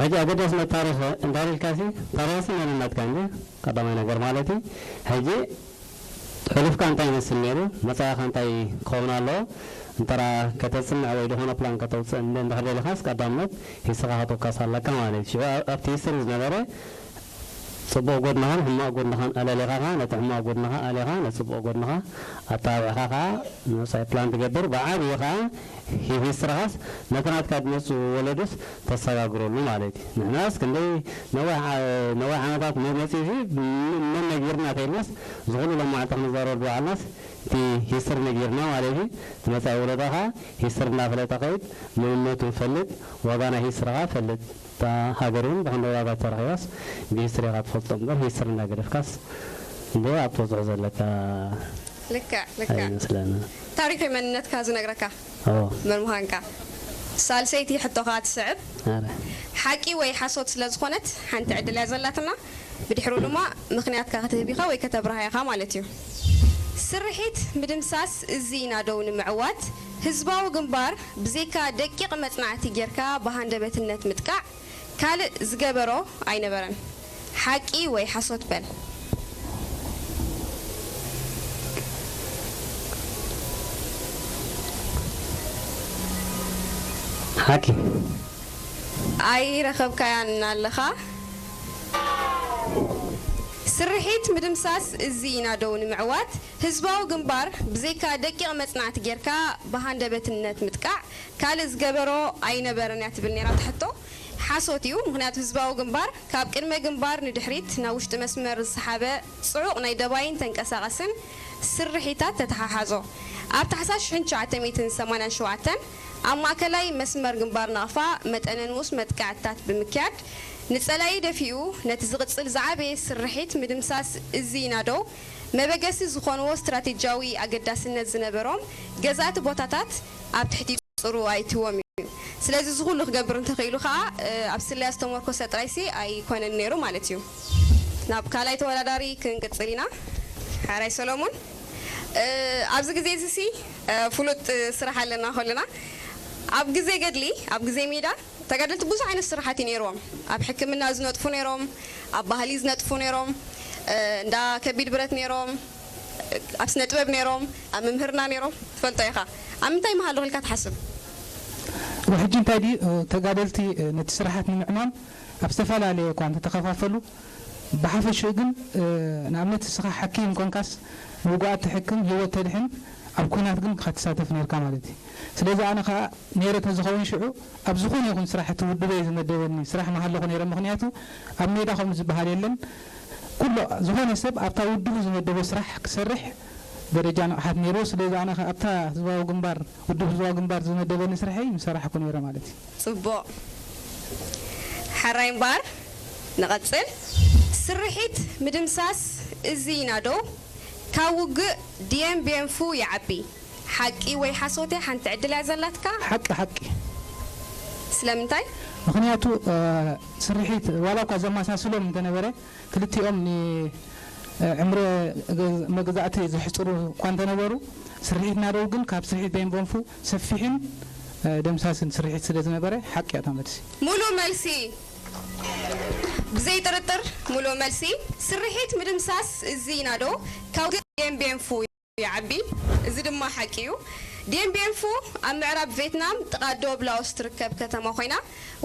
ሕጂ ኣገዳስነት ታሪኽ እንዳልካሲ ታሪኽሲ መንነትካ እንጂ ቀዳማይ ነገር ማለት እዩ። ሕጂ ሕሉፍካ እንታይ ይመስል ነይሩ፣ መጻኢኻ እንታይ ክኸውን ኣለዎ፣ እንተራ ከተጽንዕ ወይ ዝኾነ ፕላን ከተውጽእ እንደ እንድሕር ደሊኻስ ቀዳምነት ሂስኻ ክትውከስ ኣለካ ማለት እዩ። ሽዑ ኣብቲ ሂስትሪ ዝነበረ ጽቡቕ ጎድንኻን ሕማቕ ጎድንኻን ኣለሊኻ ከኣ ነቲ ሕማቕ ጎድንኻ ኣሊኻ ነቲ ጽቡቕ ጎድንኻ ኣተባቢዕካ ከኣ ንመጻኢ ፕላን ትገብር። ብዓብዩ ከኣ ሂስትርኻስ ነቲ ናትካ ዝመጽኡ ወለዶስ ተሰጋግረሉ ማለት እዩ። ንሕናስ ክንደይ ነዊሕ ዓ- ነዊሕ ዓመታት መመጺኡ ሲ ምን ነጊርና ተይልናስ ዝኹሉ ሎማዕንቲ ክንዛረብ ዝወዓልናስ እቲ ሂስትሪ ነጊርና ማለት እዩ። እቲ መጻኢ ወለዶ ከኣ ሂስትሪ እናፈለጠ ከይድ መንነቱ ፈልጥ ዋጋ ናይ ሂስትሪ ከኣ ፈልጥ እታ ሃገር እውን ብክንደይ ዋጋ ተረኺባስ ብሂስትሪ ኢኻ ትፈልጦ እምበር ሂስትሪ እናገደፍካስ እንደ ኣብ ተብፅሖ ዘለካ ልክዕ ልክዕ ኣይመስለኒ። ታሪኽ መንነትካ ዝነግረካ ኦ መን ምዃንካ። ሳልሰይቲ ሕቶኻ ትስዕብ። ኣረ ሓቂ ወይ ሓሶት ስለ ዝኾነት ሓንቲ ዕድል እያ ዘላትና። ብድሕሩ ድማ ምኽንያትካ ክትህብ ኢኻ ወይ ከተብርሃ ኢኻ ማለት እዩ። ስርሒት ምድምሳስ እዚ ኢና ደው ንምዕዋት ህዝባዊ ግንባር ብዘይካ ደቂቕ መጽናዕቲ ጌርካ ብሃንደበትነት ምጥቃዕ ካልእ ዝገበሮ ኣይነበረን። ሓቂ ወይ ሓሶት በል። ሓቂ። ኣይረኸብካያን ኣለኻ። ስርሒት ምድምሳስ እዚ ኢና ደው ንምዕዋት ህዝባዊ ግንባር ብዘይካ ደቂቕ መጽናዕቲ ጌርካ ብሃንደበትነት ምጥቃዕ ካልእ ዝገበሮ ኣይነበረን እያ ትብል ነይራ ትሕቶ። ሓሶት እዩ። ምኽንያቱ ህዝባዊ ግንባር ካብ ቅድመ ግንባር ንድሕሪት ናብ ውሽጢ መስመር ዝሰሓበ ጽዑቕ ናይ ደባይን ተንቀሳቐስን ስርሒታት ተተሓሓዞ። ኣብ ታሕሳስ ሽሕን ትሽዓተ ሚእትን ሰማንያን ሸውዓተን ኣብ ማእከላይ መስመር ግንባር ናቕፋ መጠነ ንኡስ መጥቃዕትታት ብምክያድ ንጸላኢ ደፊኡ ነቲ ዝቕጽል ዝዓበየ ስርሒት ምድምሳስ እዚ ኢና ዶ መበገሲ ዝኾንዎ ስትራቴጂያዊ ኣገዳስነት ዝነበሮም ገዛእቲ ቦታታት ኣብ ትሕቲ ቁጽጽሩ ኣይእትዎም እዩ። ስለዚ እዚ ኩሉ ክገብር እንተኽኢሉ ከኣ ኣብ ስለያ ዝተመርኮሰ ጥራይሲ ኣይኮነን ነይሩ ማለት እዩ። ናብ ካልኣይ ተወዳዳሪ ክንቅጽል ኢና። ሓራይ ሰሎሙን፣ ኣብዚ ግዜ እዚሲ ፍሉጥ ስራሕ ኣለና ኩልና። ኣብ ግዜ ገድሊ ኣብ ግዜ ሜዳ ተጋደልቲ ብዙሕ ዓይነት ስራሓት እዩ ነይርዎም። ኣብ ሕክምና ዝነጥፉ ነይሮም፣ ኣብ ባህሊ ዝነጥፉ ነይሮም፣ እንዳ ከቢድ ብረት ነይሮም፣ ኣብ ስነ ጥበብ ነይሮም፣ ኣብ ምምህርና ነይሮም። ትፈልጦ ኢኻ። ኣብ ምንታይ ምሃሉ ኢልካ ትሓስብ? ሕጂ እንታይ ድዩ ተጋደልቲ ነቲ ስራሓት ንምዕማም ኣብ ዝተፈላለየ እኳ እንተተኸፋፈሉ ብሓፈሽኡ ግን ንኣብነት እስኻ ሓኪም ኮንካስ ንውጉኣት ትሕክም ህይወት ተድሕን ኣብ ኩናት ግን ክትሳተፍ ነርካ ማለት እዩ። ስለዚ ኣነ ከዓ ነይረ ተዝኸውን ሽዑ ኣብ ዝኾነ ይኹን ስራሕ እቲ ውድበይ ዝመደበኒ ስራሕ ምሃለኹ ነይረ። ምኽንያቱ ኣብ ሜዳ ከምኡ ዝበሃል የለን። ኩሉ ዝኾነ ሰብ ኣብታ ውድቡ ዝመደቦ ስራሕ ክሰርሕ ደረጃ ንቕሓት ነይርዎ። ስለዚ ኣነ ከዓ ኣብታ ህዝባዊ ግንባር ውድብ ህዝባዊ ግንባር ዝመደበኒ ስርሐይ ምሰራሕኩ ነይረ ማለት እዩ። ጽቡቕ። ሓራይ እምበኣር ንቐጽል። ስርሒት ምድምሳስ እዚ ኢና ዶ ካብ ውግእ ድየን ቤንፉ ይዓቢ? ሓቂ ወይ ሓሶት እያ ሓንቲ ዕድል እያ ዘላትካ። ሓቂ ሓቂ። ስለምንታይ? ምኽንያቱ ስርሒት ዋላ እኳ ዘመሳስሎም እንተነበረ ክልቲኦም ንዕምረ መግዛእቲ ዘሕፅሩ እኳ እንተነበሩ ስርሒት ናደው ግን ካብ ስርሒት ቤንቦንፉ ሰፊሕን ደምሳስን ስርሒት ስለ ዝነበረ ሓቂ እያ እታ መልሲ። ሙሉእ መልሲ። ብዘይ ጥርጥር ሙሉእ መልሲ። ስርሒት ምድምሳስ እዚ ናደው ካብ ግዜን ቤንፉ ይዓቢ። እዚ ድማ ሓቂ እዩ። ዲየን ቢየን ፉ ኣብ ምዕራብ ቬትናም ጥቓ ዶብ ላኦስ ትርከብ ከተማ ኮይና፣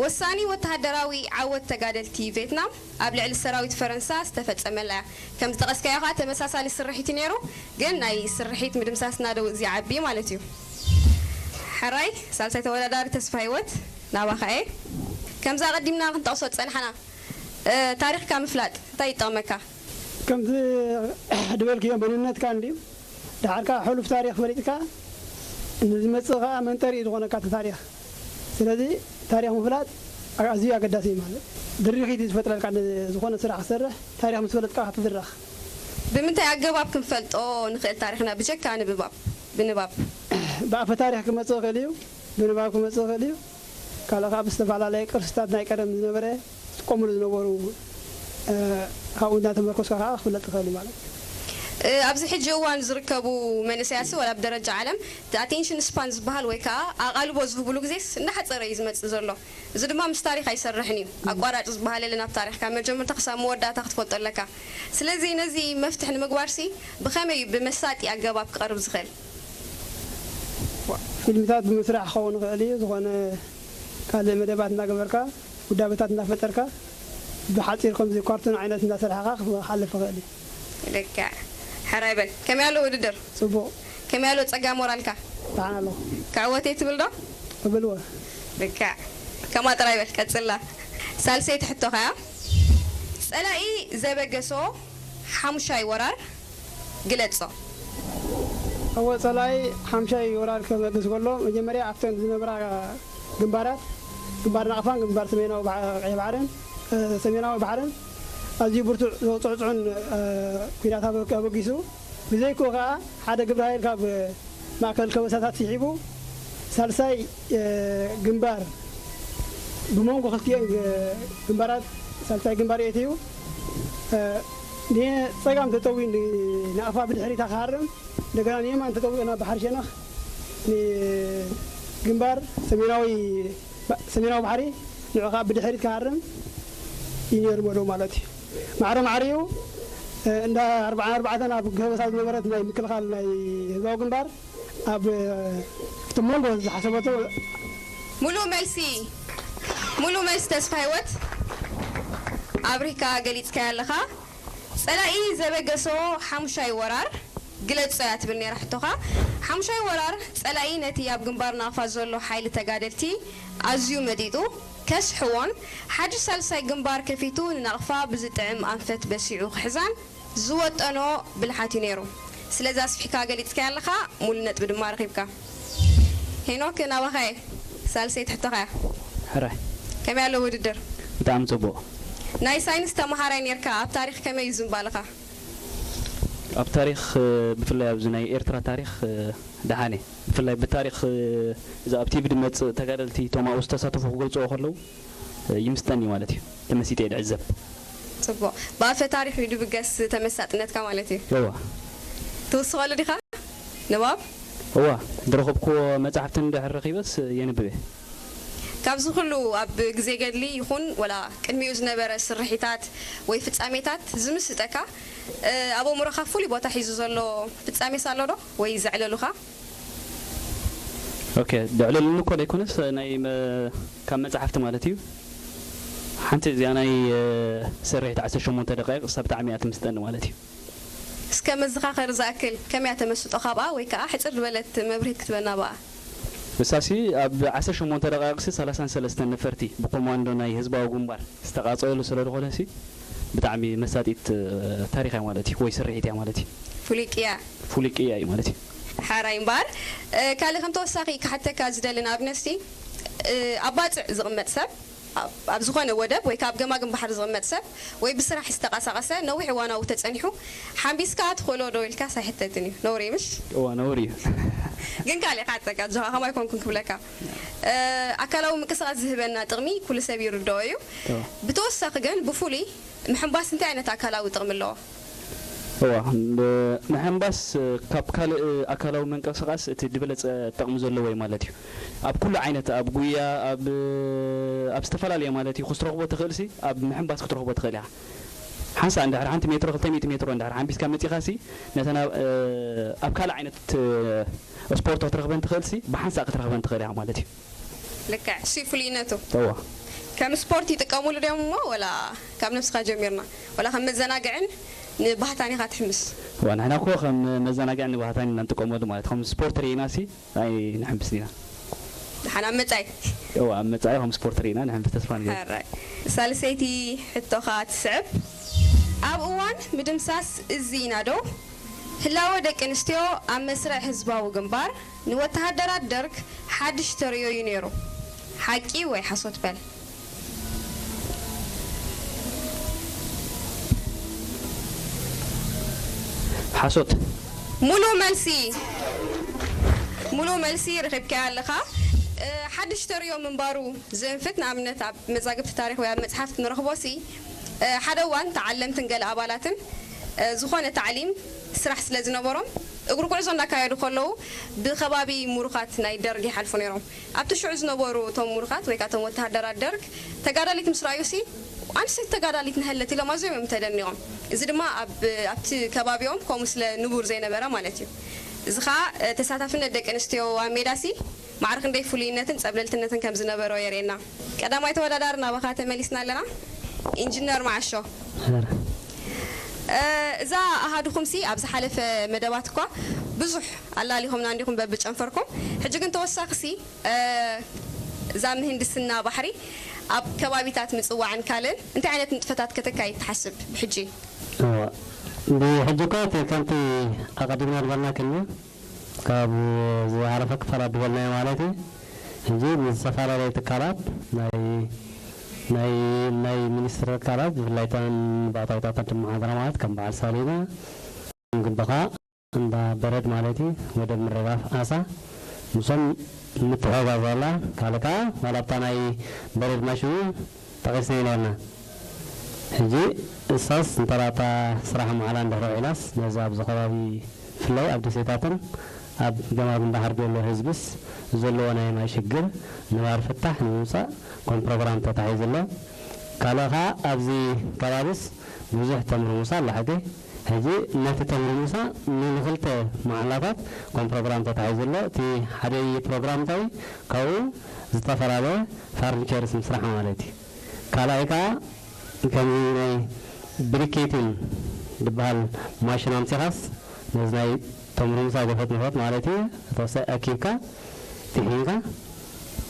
ወሳኒ ወተሃደራዊ ዓወት ተጋደልቲ ቬትናም ኣብ ልዕሊ ሰራዊት ፈረንሳ ዝተፈጸመላ እያ። ከም ዝጠቐስካዮ ከኣ ተመሳሳሊ ስርሒት እዩ ነይሩ፣ ግን ናይ ስርሒት ምድምሳስ ናደው ዝዓቢ ማለት እዩ። ሕራይ ሳልሳይ ተወዳዳሪ ተስፋሂወት ናባኻ እየ። ከምዚ ኣቐዲምና ክንጠቕሶ ዝጸናሕና ታሪኽካ ምፍላጥ እንታይ ይጠቕመካ? ከምዚ ዝበልክዮ መንነትካ እንድዩ ደሓር ከዓ ሕሉፍ ታሪኽ ፈሊጥካ ንዝመጽእ ከዓ መንጠሪ እዩ ዝኾነካ እቲ ታሪኽ። ስለዚ ታሪኽ ምፍላጥ ኣዝዩ ኣገዳሲ እዩ። ማለት ድርኺት እዩ ዝፈጥረልካ፣ ዝኾነ ስራሕ ክሰርሕ ታሪኽ ምስ ፈለጥካ ክትድረኽ። ብምንታይ ኣገባብ ክንፈልጦ ንኽእል ታሪኽና ብጀካ ንብባብ ብንባብ? ብኣፈ ታሪኽ ክመጽእ ይኽእል እዩ፣ ብንባብ ክመጽእ ይኽእል እዩ። ካልእ ከዓ ብዝተፈላለየ ቅርስታት ናይ ቀደም ዝነበረ ዝጥቀምሉ ዝነበሩ፣ ካብኡ እናተመርኮስካ ከዓ ክፍለጥ ትኽእል እዩ ማለት እዩ። ኣብዚ ሕጂ እዋን ዝርከቡ መንእሰያትሲ ወላ ብደረጃ ዓለም እቲ ኣቴንሽን ስፓን ዝበሃል ወይ ከዓ ኣቓልቦ ዝህብሉ ግዜስ እናሓፀረ እዩ ዝመፅእ ዘሎ። እዚ ድማ ምስ ታሪኽ ኣይሰርሕን እዩ። ኣቋራጭ ዝበሃል የለን ኣብ ታሪኽ፣ ካብ መጀመርታ ክሳብ መወዳእታ ክትፈልጦ ኣለካ። ስለዚ ነዚ መፍትሒ ንምግባርሲ ብኸመይ እዩ ብመሳጢ ኣገባብ ክቐርብ ዝኽእል? ፊልምታት ብምስራሕ ክኸውን ይኽእል እዩ። ዝኾነ ካልእ መደባት እናገበርካ፣ ውዳበታት እናፈጠርካ፣ ብሓፂር ከምዚ ኳርቱን ዓይነት እናሰርሓኻ ክሓልፍ ይኽእል እዩ። ልክዕ። ሕራይ በል። ከመይ ኣሎ ውድድር? ፅቡቕ። ከመይ ኣሎ ፀጋ ሞራልካ? ደሓን ኣለኹ። ክዕወት እየ ትብል ዶ? እብልዎ። ልክዕ። ከማ ጥራይ በል ቀጽላ። ሳልሰይቲ ሕቶኻ እያ። ጸላኢ ዘበገሶ ሓሙሻይ ወራር ግለጾ። እወ፣ ጸላኢ ሓምሻይ ወራር ከበግስ ከሎ መጀመርያ ኣብተን ዝነበራ ግንባራት፣ ግንባር ናቕፋን ግንባር ሰሜናዊ ባሕ- ቀይሕ ባሕርን፣ እ፣ ሰሜናዊ ባሕርን ኣዝዩ ብርቱዕ ዘውጽዕጽዑን፣ እ፣ ኲናት ኣበ- ኣበጊሱ፣ ብዘይክኡ ከኣ ሓደ ግብረ ሓይል ካብ ማእከል ከበሳታት ስሒቡ ሳልሳይ፣ እ፣ ግንባር ብመንጎ ክልቲኤን ግ- ግንባራት ሳልሳይ ግንባር የእትዩ፣ እ፣ ንጸጋም ተጠውዩ ንናቕፋ ብድሕሪታ ክሃርም፣ እንደገና ንየማን ተጠውዮ ናብ ባሕሪ ሸነኽ ንግንባር ሰሜናዊ ሰሜናዊ ባሕሪ ንዑ ከዓ ብድሕሪት ክሃርም እዩ ነይሩ መደቡ ማለት እዩ። ማዕረ ማዕሪኡ፣ እ፣ እንዳ ኣርብዓን ኣርባዕተን ኣብ ገበሳ ዝነበረት ናይ ምክልኻል ናይ ህዝባዊ ግንባር ኣብ፣ እ፣ እቲ መንጎ ዝሓሰበቶ ሙሉእ መልሲ ሙሉእ መልሲ ተስፋ ህይወት ኣብሪካ ገሊጽካያ ኣለኻ። ጸላኢ ዘበገሶ ሓሙሻይ ወራር ግለጾ እያ ትብል ነይራ ሕቶኻ። ሓሙሻይ ወራር ጸላኢ ነቲ ኣብ ግንባር ናቕፋ ዘሎ ሓይሊ ተጋደልቲ ኣዝዩ መጢጡ ከስሕዎን ሓድሽ ሳልሳይ ግንባር ከፊቱ ንናቕፋ ብዝጥዕም ኣንፈት በሲዑ ክሕዛን ዝወጠኖ ብልሓት እዩ ነይሩ። ስለዚ ኣስፊሕካ ገሊጽካያ ኣለኻ፣ ሙሉ ነጥቢ ድማ ረኺብካ። ሄኖክ ናባኻ እየ። ሳልሰይቲ ሕቶኻ እያ። ሕራይ። ከመይ ኣሎ ውድድር? ብጣዕሚ ጽቡቕ። ናይ ሳይንስ ተመሃራይ ኔርካ፣ ኣብ ታሪኽ ከመይ እዩ ዝንባልኻ? ኣብ ታሪኽ፣ እ፣ ብፍላይ ኣብዚ ናይ ኤርትራ ታሪኽ፣ እ፣ ደሓን እየ። ብፍላይ ብታሪኽ፣ እ፣ እዛ ኣብ ቲቪ ድመጽእ ተጋደልቲ እቶም ኣብኡ ዝተሳተፉ ክገልጽዎ ከለዉ፣ እ፣ ይምስጠኒ ማለት እዩ። ተመሲጠ እየ ድዕዘብ። ጽቡቕ። ብኣፈ ታሪኽ እዩ ድብገስ ተመሳጥነትካ ማለት እዩ። እዋ። ትውስኸሉ ዲኻ? ንባብ? እዋ፣ ዝረኸብክዎ መጻሕፍቲ እንድሕር ረኺበስ የንብብ እየ። ካብዚ ኩሉ ኣብ ግዜ ገድሊ ይኹን ወላ ቅድሚኡ ዝነበረ ስርሒታት ወይ ፍጻሜታት ዝምስጠካ፣ እ፣ ኣብ ኣእምሮኻ ፍሉይ ቦታ ሒዙ ዘሎ ፍጻሜስ ኣሎ ዶ? ወይ ዘዕለሉኻ? ኦኬ፣ ዘዕለሉኒ እኮ ዘይኮነስ ናይ መ-፣ ካብ መጻሕፍቲ ማለት እዩ። ሓንቲ እዚኣ ናይ፣ እ፣ ስርሒት ዓሰርተ ሸሞንተ ደቃይቕ እሳ ብጣዕሚ እያ ትምስጠኒ ማለት እዩ። እስከ መዘኻኸሪ ዝኣክል ከመይ እያ ተመስጦ ካብኣ ወይ ከኣ ሕጽር ዝበለት መብርሂት ክትበና ብኣ? እሳሲ ኣብ ዓሰርተ ሸሞንተ ደቃይቕሲ ሰላሳን ሰለስተን ነፈርቲ ብኮማንዶ ናይ ህዝባዊ ግንባር ዝተቓጸሉ ስለ ዝኾነሲ ብጣዕሚ መሳጢት፣ እ፣ ታሪኽ እያ ማለት እዩ ወይ ስርሒት እያ ማለት እዩ። ፍሉይ ቅያ። ፍሉይ ቅያ እዩ ማለት እዩ። ሓራይ እምበኣር፣ እ፣ ካልእ ከም ተወሳኺ ክሓተካ ዝደሊ ንኣብነትሲ፣ እ፣ ኣብ ባጽዕ ዝቕመጥ ሰብ ኣብ ኣብ ዝኾነ ወደብ ወይ ከኣ ኣብ ገማግም ባሕሪ ዝቕመጥ ሰብ ወይ ብስራሕ ዝተቐሳቐሰ ነዊሕ እዋናዊ ተጸኒሑ ሓምቢስካ ትኽእሎ ዶ ኢልካስ ኣይሕተትን እዩ። ነውሪ እዩ ምሽ? እዋ ነውሪ እዩ። ግን ካልእ ክሓተካ ኣጆኻ ከማይ ኮንኩን ክብለካ። እ፣ ኣካላዊ ምንቅስቓስ ዝህበና ጥቕሚ ኩሉ ሰብ ይርድኦ እዩ። እዋ። ብተወሳኺ ግን ብፍሉይ ምሕንባስ እንታይ ዓይነት ኣካላዊ ጥቕሚ ኣለዎ? እዋ፣ ን-፣ ምሕንባስ፣ እ፣ ካብ ካልእ ኣካላዊ ምንቅስቓስ እቲ ዝበለጸ ጥቕሚ ዘለዎ እዩ ማለት እዩ። ኣብ ኩሉ ዓይነት፣ ኣብ ጉያ፣ ኣብ፣ ኣብ ዝተፈላለየ ማለት እዩ፣ ክትረኽቦ ትኽእልሲ፣ ኣብ ምሕንባስ ክትረኽቦ ትኽእል ኢኻ። ሓንሳእ እንድሕር ሓንቲ ሜትሮ፣ ክልተ ሚእቲ ሜትሮ እንድሕር ሓንቢስካ መጺኻሲ፣ ነተን ኣብ፣ እ፣ ኣብ ካልእ ዓይነት፣ እ፣ ስፖርት ክትረኽበን ትኽእልሲ፣ ብሓንሳእ ክትረኽበን ትኽእል ኢኻ ማለት እዩ። ልክዕ፣ እሱ እዩ ፍሉይነቱ። እዋ። ከም ስፖርት ይጥቀሙሉ ድዮም እሞ ወላ ካብ ነብስኻ ጀሚርና? ወላ ከም መዘናግዕን ንባህታን ኢኻ ትሕምስ? እዋ፣ ንሕና እኮ ከም መዘናግዕን ንባህታን ኢና ንጥቀመሉ ማለት፣ ከም ስፖርት ርኢናሲ ኣይንሕምስን ኢና። ደሓን ኣብ መጻኢ። እዋ፣ ኣብ መጻኢ ከም ስፖርት ርኢና ንሕምስ ተስፋ ንገብር። ሕራይ። ሳልሰይቲ ሕቶኻ ትስዕብ። ኣብ እዋን ምድምሳስ እዚ ኢና ዶ ህላወ ደቂ ኣንስትዮ ኣብ መስርዕ ህዝባዊ ግንባር ንወተሃደራት ደርግ ሓድሽ ተርእዮ እዩ ነይሩ። ሓቂ ወይ ሓሶት በል? ሓሶት። ሙሉእ መልሲ፣ ሙሉእ መልሲ ረኺብካዮ ኣለኻ። እ፣ ሓድሽ ተርእዮ ምንባሩ ዝእንፍት፣ ንኣብነት ኣብ መዛግብቲ ታሪኽ ወይ ኣብ መጽሓፍቲ ንረኽቦ ሲ፣ እ፣ ሓደ እዋን ተዓለምትን ገለ ኣባላትን፣ እ፣ ዝኾነ ታዕሊም ስራሕ ስለ ዝነበሮም እግሪ ጉዕዞ እንዳካየዱ ከለዉ ብከባቢ ሙሩኻት ናይ ደርግ ይሓልፉ ነይሮም። ኣብቲ ሽዑ ዝነበሩ እቶም ሙሩኻት ወይ ከዓ እቶም ወተሃደራት ደርግ ተጋዳሊት ምስ ረኣዩ ሲ ኣንስተይቲ ተጋዳሊት ነሀለት ኢሎም ኣዝዮም እዮም ተደኒቖም። እዚ ድማ ኣብ ኣብቲ ከባቢኦም ከምኡ ስለ ንቡር ዘይነበረ ማለት እዩ። እዚ ኸዓ ተሳታፍነት ደቂ ኣንስትዮ ኣብ ሜዳ ሲ ማዕረ ክንደይ ፍሉይነትን ጸብለልትነትን ከም ዝነበሮ የርእየና። ቀዳማይ ተወዳዳሪ ናባኻ ተመሊስና ኣለና። ኢንጂነር መዓሾ። እዛ ኣሃዱኹም ሲ ኣብ ዝሓለፈ መደባት እኳ ብዙሕ ኣላሊኹምና እንዲኹም በብጨንፈርኩም። ሕጂ ግን ተወሳኺ ሲ እዛ ምህንድስና ባሕሪ ኣብ ከባቢታት ምጽዋዕን ካልእን እንታይ ዓይነት ንጥፈታት ከተካይድ ትሓስብ ብሕጂ? እወ፣ ብሕጂ እኳ እቲ ከምቲ ኣቐዲምና ዝበልና ክንዩ ካብ ዝሓለፈ ክፋላት ዝበልናዮ ማለት እዩ። ሕጂ ምስ ዝተፈላለዩ ትካላት ናይ ናይ ናይ ሚኒስትሪ ትካላት ብፍላይ እተን ባእታዊታት ኣድመሓድራ ማለት ከም በዓል ሳሊና ግብኻ እንዳ በረድ ማለት እዩ ወደብ ምርጋፍ ኣሳ ምስኦም ምትሕግጋዝ ኣላ። ካልእ ከኣ ዋላ ኣብታ ናይ በረድ ማሽኑ ጠቒስናዮ ነርና። ሕጂ እሳስ እንተ ደኣ እታ ስራሕ ማዕላ እንድሕር ውዒላስ ነዚ ኣብዚ ከባቢ ብፍላይ ኣብ ደሴታትን ኣብ ገማግም ባሕሪ ዘሎ ህዝብስ ዘለዎ ናይ ማይ ሽግር ነባሪ ፍታሕ ንምምጻእ ከም ፕሮግራም ተታሒዙ ኣሎ። ካልእ ከኣ ኣብዚ ከባቢስ ብዙሕ ተምርሙሳ ኣሎ ሓቂ። ሕጂ ነቲ ተምርሙሳ ንክልተ መዓላታት ከም ፕሮግራም ተታሒዙ ኣሎ። እቲ ሓደ ፕሮግራም እንታይ ካብኡ ዝተፈላለየ ፋርኒቸርስ ምስራሕ ማለት እዩ። ካልኣይ ከኣ ከምዚ ናይ ብሪኬቲን ዝበሃል ማሽን ኣምጺኻስ ነዚ ናይ ተምርሙሳ ገፈት ንፈት ማለት እዩ ተወሳኢ ኣኪብካ ጥሒንካ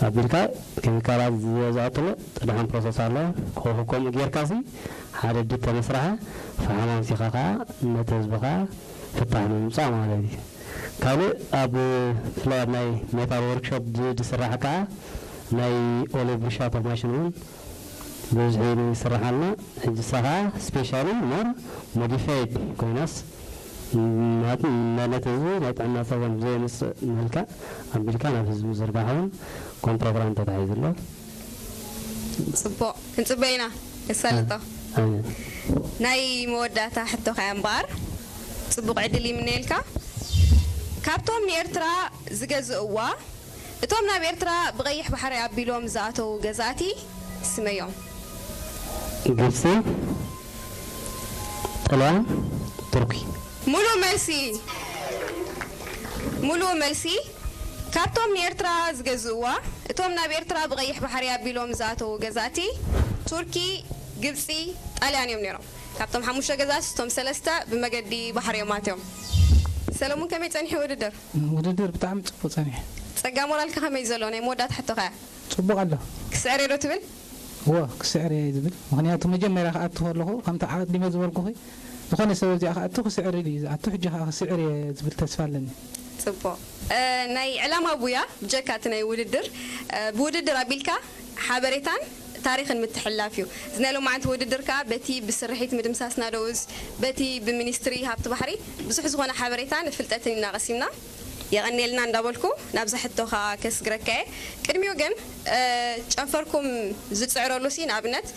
ኣቢልካ ኬሚካላት ዘእትሉ ደሓን ፕሮሰስ ኣሎ። ኮኹ ከምኡ ጌርካ ሲ ሓደ ድድ ተመስርሐ ፈሓም ኣምሲኻ ከኣ ነቲ ህዝቢ ከኣ ፍታሕ ንምምጻእ ማለት እዩ። ካልእ ኣብ ብፍላይ ኣብ ናይ ሜታል ወርክሾፕ ዝ- ዝስራሕ ከኣ ናይ ኦሌ ብሩሻቶ ማሽን እውን ብብዝሒ ይስራሕ ኣሎ። ሕጂ እሳ ከኣ ስፔሻሊ ሞር ሞዲፋይድ ኮይናስ ነቲ ህዝቢ ናይ ጥዕና ጸገም ብዘየምጽእ መልክዕ ኣቢልካ ናብ ህዝቢ ምዝርጋሕ እውን ከም ፕሮግራም ተታሒዙ ኣሎ። ጽቡቕ ክንጽበ ኢና። የሳልጦ። ናይ መወዳእታ ሕቶኻ እያ እምበኣር ጽቡቕ ዕድል ይምነየልካ። ካብቶም ንኤርትራ ዝገዝእዋ እቶም ናብ ኤርትራ ብቐይሕ ባሕሪ ኣቢሎም ዝኣተዉ ገዛእቲ ስመዮም። ግብጺ፣ ጥልያን፣ ቱርኪ። ሙሉእ መልሲ ሙሉእ መልሲ። ካብቶም ንኤርትራ ዝገዝእዋ እቶም ናብ ኤርትራ ብቐይሕ ባሕሪ ኣቢሎም ዝኣተዉ ገዛእቲ ቱርኪ፣ ግብጺ፣ ጣልያን እዮም ነይሮም። ካብቶም ሓሙሽተ ገዛእቲ እቶም ሰለስተ ብመገዲ ባሕሪ እዮም ኣትዮም። ሰለሙን ከመይ ጸኒሑ ውድድር? ውድድር ብጣዕሚ ጽቡቕ ጸኒሑ። ጸጋ ሞራልካ ከመይ ዘሎ? ናይ መወዳእታ ሕቶኻ እያ። ጽቡቕ ኣሎ። ክስዕር እየ ዶ ትብል? እወ ክስዕር እየ ዝብል፣ ምኽንያቱ መጀመርያ ክኣቱ ከለኹ ከምቲ ኣቐዲመ ዝበልኩኺ ዝኾነ ሰብ ኣብዚኣ ክኣቱ ክስዕር ኢሉ እዩ ዝኣቱ፣ ሕጂ ከዓ ክስዕር እየ ዝብል ተስፋ ኣለኒ። ጽቡቕ። እ፣ ናይ ዕላማ ቡያ ብጀካ እቲ ናይ ውድድር እ፣ ብውድድር ኣቢልካ ሓበሬታን ታሪኽን ምትሕልላፍ እዩ። እዚ ናይ ሎማዓንቲ ውድድር ከኣ በቲ ብስርሒት ምድምሳስ ናደውዝ በቲ ብሚኒስትሪ ሃብቲ ባሕሪ ብዙሕ ዝኾነ ሓበሬታን ፍልጠትን ኢና ቀሲምና። የቐንየልና እንዳበልኩ ናብዛ ሕቶኻ ከስግረካ እየ። ቅድሚኡ ግን እ፣ ጨንፈርኩም ዝጽዕረሉ ሲ ንኣብነት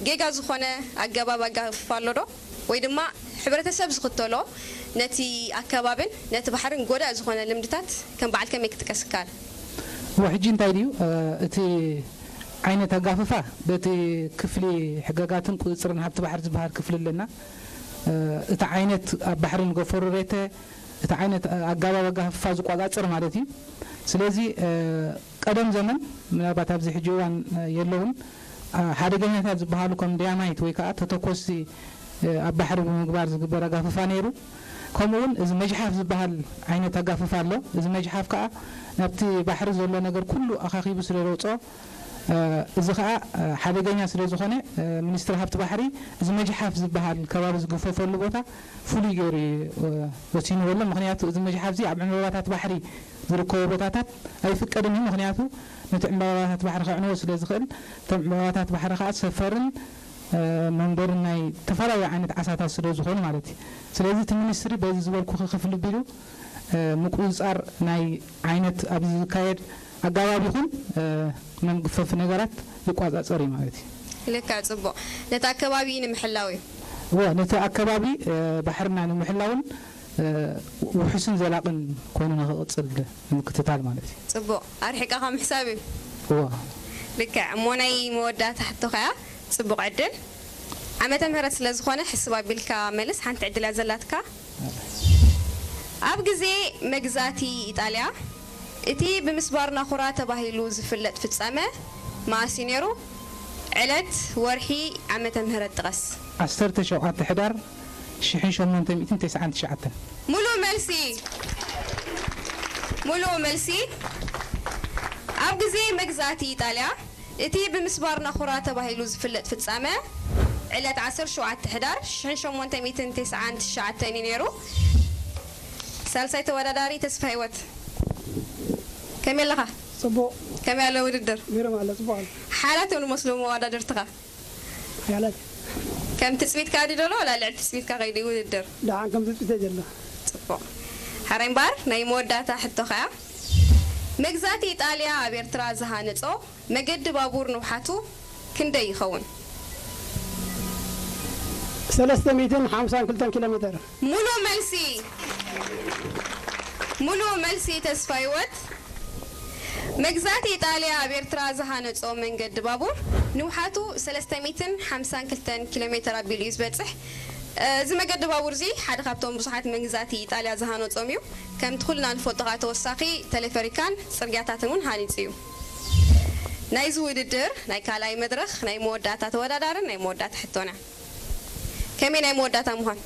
ጌጋ ዝኾነ ኣገባብ ኣጋፍፋ ኣሎ ዶ? ወይ ድማ ሕብረተሰብ ዝኽተሎ ነቲ ኣከባብን ነቲ ባሕርን ጎዳኢ ዝኾነ ልምድታት ከም በዓል ከመይ ክጥቀስ ይከኣል? እሞ ሕጂ እንታይ ድዩ እቲ ዓይነት ኣጋፍፋ በቲ ክፍሊ ሕገጋትን ቁፅፅርን ሃብቲ ባሕሪ ዝበሃል ክፍሊ ኣለና። እቲ ዓይነት ኣብ ባሕሪ ንገፈሩ ሬተ እቲ ዓይነት ኣጋባብ ኣጋፍፋ ዝቆፃፀር ማለት እዩ። ስለዚ ቀደም ዘመን ምናልባት ኣብዚ ሕጂ እዋን የለውን ሓደገኛታት ዝበሃሉ ከም ዳያማይት ወይ ከዓ ተተኮስቲ ኣብ ባሕሪ ብምግባር ዝግበር ኣጋፍፋ ነይሩ። ከምኡ እውን እዚ መጅሓፍ ዝበሃል ዓይነት ኣጋፍፋ ኣሎ። እዚ መጅሓፍ ከዓ ናብቲ ባሕሪ ዘሎ ነገር ኩሉ ኣኻኺቡ ስለ ዘውፅኦ እዚ ከዓ ሓደገኛ ስለ ዝኾነ፣ ሚኒስትሪ ሃብቲ ባሕሪ እዚ መጅሓፍ ዝበሃል ከባቢ ዝግፈፈሉ ቦታ ፍሉይ ገይሩ እዩ ወሲንዎ ኣሎ። ምኽንያቱ እዚ መጅሓፍ እዚ ኣብ ዕምበባታት ባሕሪ ዝርከቡ ቦታታት ኣይፍቀድን እዩ። ምኽንያቱ ነቲ ዕምበባታት ባሕሪ ከዕንዎ ስለ ዝኽእል፣ እቶም ዕምበባታት ባሕሪ ከዓ ሰፈርን መንበርን ናይ ዝተፈላለዩ ዓይነት ዓሳታት ስለ ዝኾኑ ማለት እዩ። ስለዚ እቲ ሚኒስትሪ በዚ ዝበልኩኺ ክፍሊ ቢሉ ምቁፅፃር ናይ ዓይነት ኣብዚ ዝካየድ ኣጋባብ ይኹን መንግፈፊ ነገራት ይቋፃፀር እዩ ማለት እዩ። ልክዕ፣ ፅቡቕ። ነቲ ኣከባቢ ንምሕላው እዩ። እወ፣ ነቲ ኣከባቢ ባሕርና ንምሕላውን ውሑስን ዘላቕን ኮይኑ ንክቕፅል ንምክትታል ማለት እዩ። ፅቡቕ፣ ኣርሒቕካ ምሕሳብ እዩ። እወ። ልክዕ። እሞ ናይ መወዳእታ ሕቶኻ እያ። ፅቡቕ ዕድል። ዓመተ ምህረት ስለ ዝኾነ ሕስብ ኣቢልካ መልስ። ሓንቲ ዕድል እያ ዘላትካ። ኣብ ግዜ መግዛእቲ ኢጣልያ እቲ ብምስባር ናኹራ ተባሂሉ ዝፍለጥ ፍጻመ መኣስ እዩ ነይሩ? ዕለት፣ ወርሒ፣ ዓመተ ምህረት ጥቐስ። ዓሰርተ ሸውዓተ ሕዳር ሽሕን ሸሞንተ ሚእትን ተስዓን ትሽዓተን። ሙሉእ መልሲ። ሙሉእ መልሲ። ኣብ ግዜ መግዛእቲ ኢጣልያ እቲ ብምስባር ናኹራ ተባሂሉ ዝፍለጥ ፍጻመ ዕለት ዓሰርተ ሸውዓተ ሕዳር ሽሕን ሸሞንተ ሚእትን ተስዓን ትሽዓተን እዩ ነይሩ። ሳልሳይ ተወዳዳሪ ተስፋ ህይወት፣ ከመይ ኣለኻ? ጽቡቕ። ከመይ ኣሎ ውድድር? ግርም ኣሎ፣ ጽቡቕ ኣሎ። ሓያላት እዮም ዝመስሉ መወዳድርትኻ። ሓያላት። ከም ትጽቢትካ ድዩ ዘሎ ዋላ ልዕሊ ትጽቢትካ ከይዱ እዩ ውድድር? ደሓን ከም ትጽቢተይ ዘሎ። ጽቡቕ። ሕራይ እምበኣር ናይ መወዳእታ ሕቶኻ እያ። መግዛእቲ ኢጣልያ ኣብ ኤርትራ ዝሃነጾ መገዲ ባቡር ንውሓቱ ክንደይ ይኸውን? ሰለስተ ሚእትን ሓምሳን ክልተን ኪሎ ሜተር። ሙሉእ መልሲ። ሙሉእ መልሲ ተስፋ ህይወት። መግዛእቲ ኢጣልያ ኣብ ኤርትራ ዝሃነጾ መንገዲ ባቡር ንውሓቱ ሰለስተ ሚእትን ሓምሳን ክልተን ኪሎ ሜተር ኣቢሉ እዩ ዝበጽሕ። እዚ መገዲ ባቡር እዚ ሓደ ካብቶም ብዙሓት መግዛእቲ ኢጣልያ ዝሃነጾም እዩ። ከምቲ ኩልና ንፈልጦ ከዓ ተወሳኺ ተሌፈሪካን ጽርግያታትን እውን ሃኒጹ እዩ። ናይዚ ውድድር ናይ ካልኣይ መድረኽ ናይ መወዳእታ ተወዳዳርን ናይ መወዳእታ ሕቶና። ከመይ ናይ መወዳእታ ምዃን?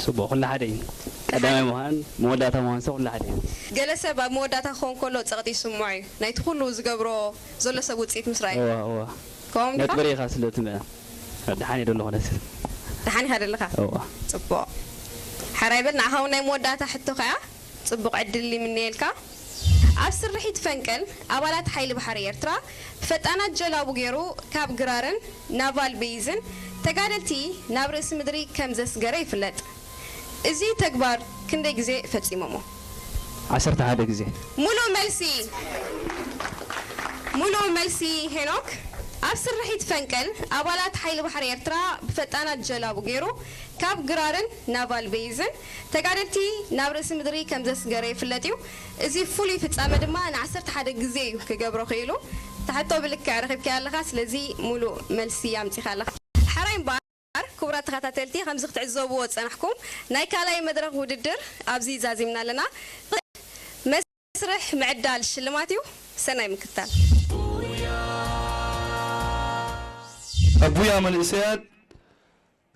ጽቡቕ፣ ኩሉ ሓደ እዩ። ቀዳማይ ምዃን፣ መወዳእታ ምዃን ሰብ ኩሉ ሓደ እዩ። ገለ ሰብ ኣብ መወዳእታ ክኸውን ከሎ ጸቕጢ ይስምዖ እዩ። ናይቲ ኩሉ ዝገብሮ ዘሎ ሰብ ውጽኢት ምስራይ። እዋ፣ እዋ። ከምኡ ዲኻ? ነጥቢ ርኢኻ ስለ ትመ-፣ ደሓን እየ ደለኹ ነቲ። ደሓን ኢኻ ደለኻ? እዋ። ጽቡቕ። ሕራይ በል፣ ንዓኻ እውን ናይ መወዳእታ ሕቶ ከኣ ጽቡቕ ዕድል ይምነየልካ። ኣብ ስርሒት ፈንቅል ኣባላት ሓይሊ ባሕሪ ኤርትራ ብፈጣናት ጀላቡ ገይሩ ካብ ግራርን ናቫል ቤይዝን ተጋደልቲ ናብ ርእሲ ምድሪ ከም ዘስገረ ይፍለጥ። እዚ ተግባር ክንደይ ግዜ ፈጺሞሞ? ዓሰርተ ሓደ ግዜ። ሙሉእ መልሲ። ሙሉእ መልሲ ሄኖክ። ኣብ ስርሒት ፈንቅል ኣባላት ሓይሊ ባሕሪ ኤርትራ ብፈጣናት ጀላቡ ገይሩ ካብ ግራርን ናቫል ቤይዝን ተጋደልቲ ናብ ርእሲ ምድሪ ከም ዘስገረ ይፍለጥ እዩ። እዚ ፍሉይ ፍጻመ ድማ ንዓሰርተ ሓደ ግዜ እዩ ክገብሮ ክኢሉ። እታ ሕቶ ብልክዕ ረኺብካያ ኣለኻ፣ ስለዚ ሙሉእ መልሲ ኣምጺኻ ኣለኻ። ሕራይ እምበኣር፣ ክቡራት ተኸታተልቲ፣ ከምዚ ክትዕዘብዎ ዝጸናሕኩም፣ ናይ ካልኣይ መድረኽ ውድድር ኣብዚ ዛዚምና ኣለና። መስርሕ ምዕዳል ሽልማት እዩ። ሰናይ ምክትታል። ኣቡያ መንእሰያት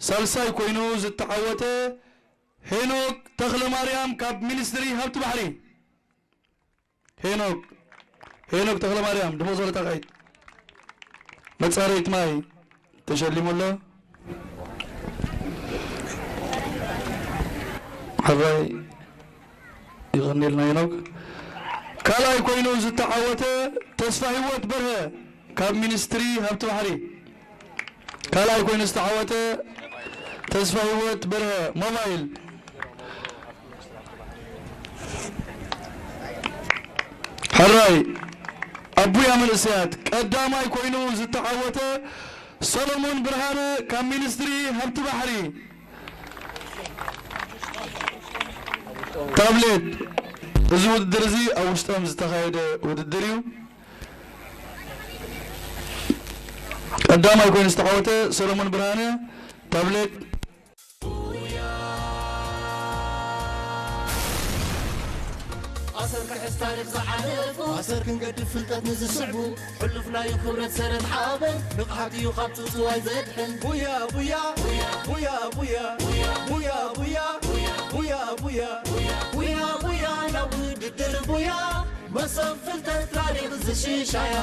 ሳልሳይ ኮይኑ ዝተዓወተ ሄኖክ ተኽለማርያም ካብ ሚኒስትሪ ሃብቲ ባሕሪ። ሄኖክ፣ ሄኖክ ተኽለማርያም፣ ድሙቕ ዝበለ ጣቕዒት። መጻረይት ማይ ተሸሊሙ ኣሎ። ሕራይ ይቕኒልና ሄኖክ። ካልኣይ ኮይኑ ዝተዓወተ ተስፋ ህይወት በርሀ ካብ ሚኒስትሪ ሃብቲ ባሕሪ። ካልኣይ ኮይኑ ዝተዓወተ ተስፋ ህይወት በርሀ ሞባይል። ሕራይ ኣቡያ መንእሰያት ቀዳማይ ኮይኑ ዝተዓወተ ሰሎሞን ብርሃነ ካብ ሚኒስትሪ ሃብቲ ባሕሪ። ታብሌት፣ እዚ ውድድር እዚ ኣብ ውሽጦም ዝተኻየደ ውድድር እዩ። ቀዳማይ ኮይኑ ዝተዓወተ ሰሎሞን ብርሃነ ታብሌት። ኣሰር ክሕዝ ታሪኽ ዝሓለፉ፣ ኣሰር ክንገድፍ ፍልጠት ንዝስዕቡ፣ ሕሉፍ ናዩ ክብረት ሰረት ሓበን፣ ንቕሓት እዩ ካብ ጽውጽዋይ ዘድሕን። ቡያ ቡያ ቡያ ቡያ ቡያ ቡያ ቡያ ቡያ ቡያ ቡያ ቡያ ቡያ ናብ ውድድር ቡያ። መሶብ ፍልጠት ታሪኽ ዝሽሻያ።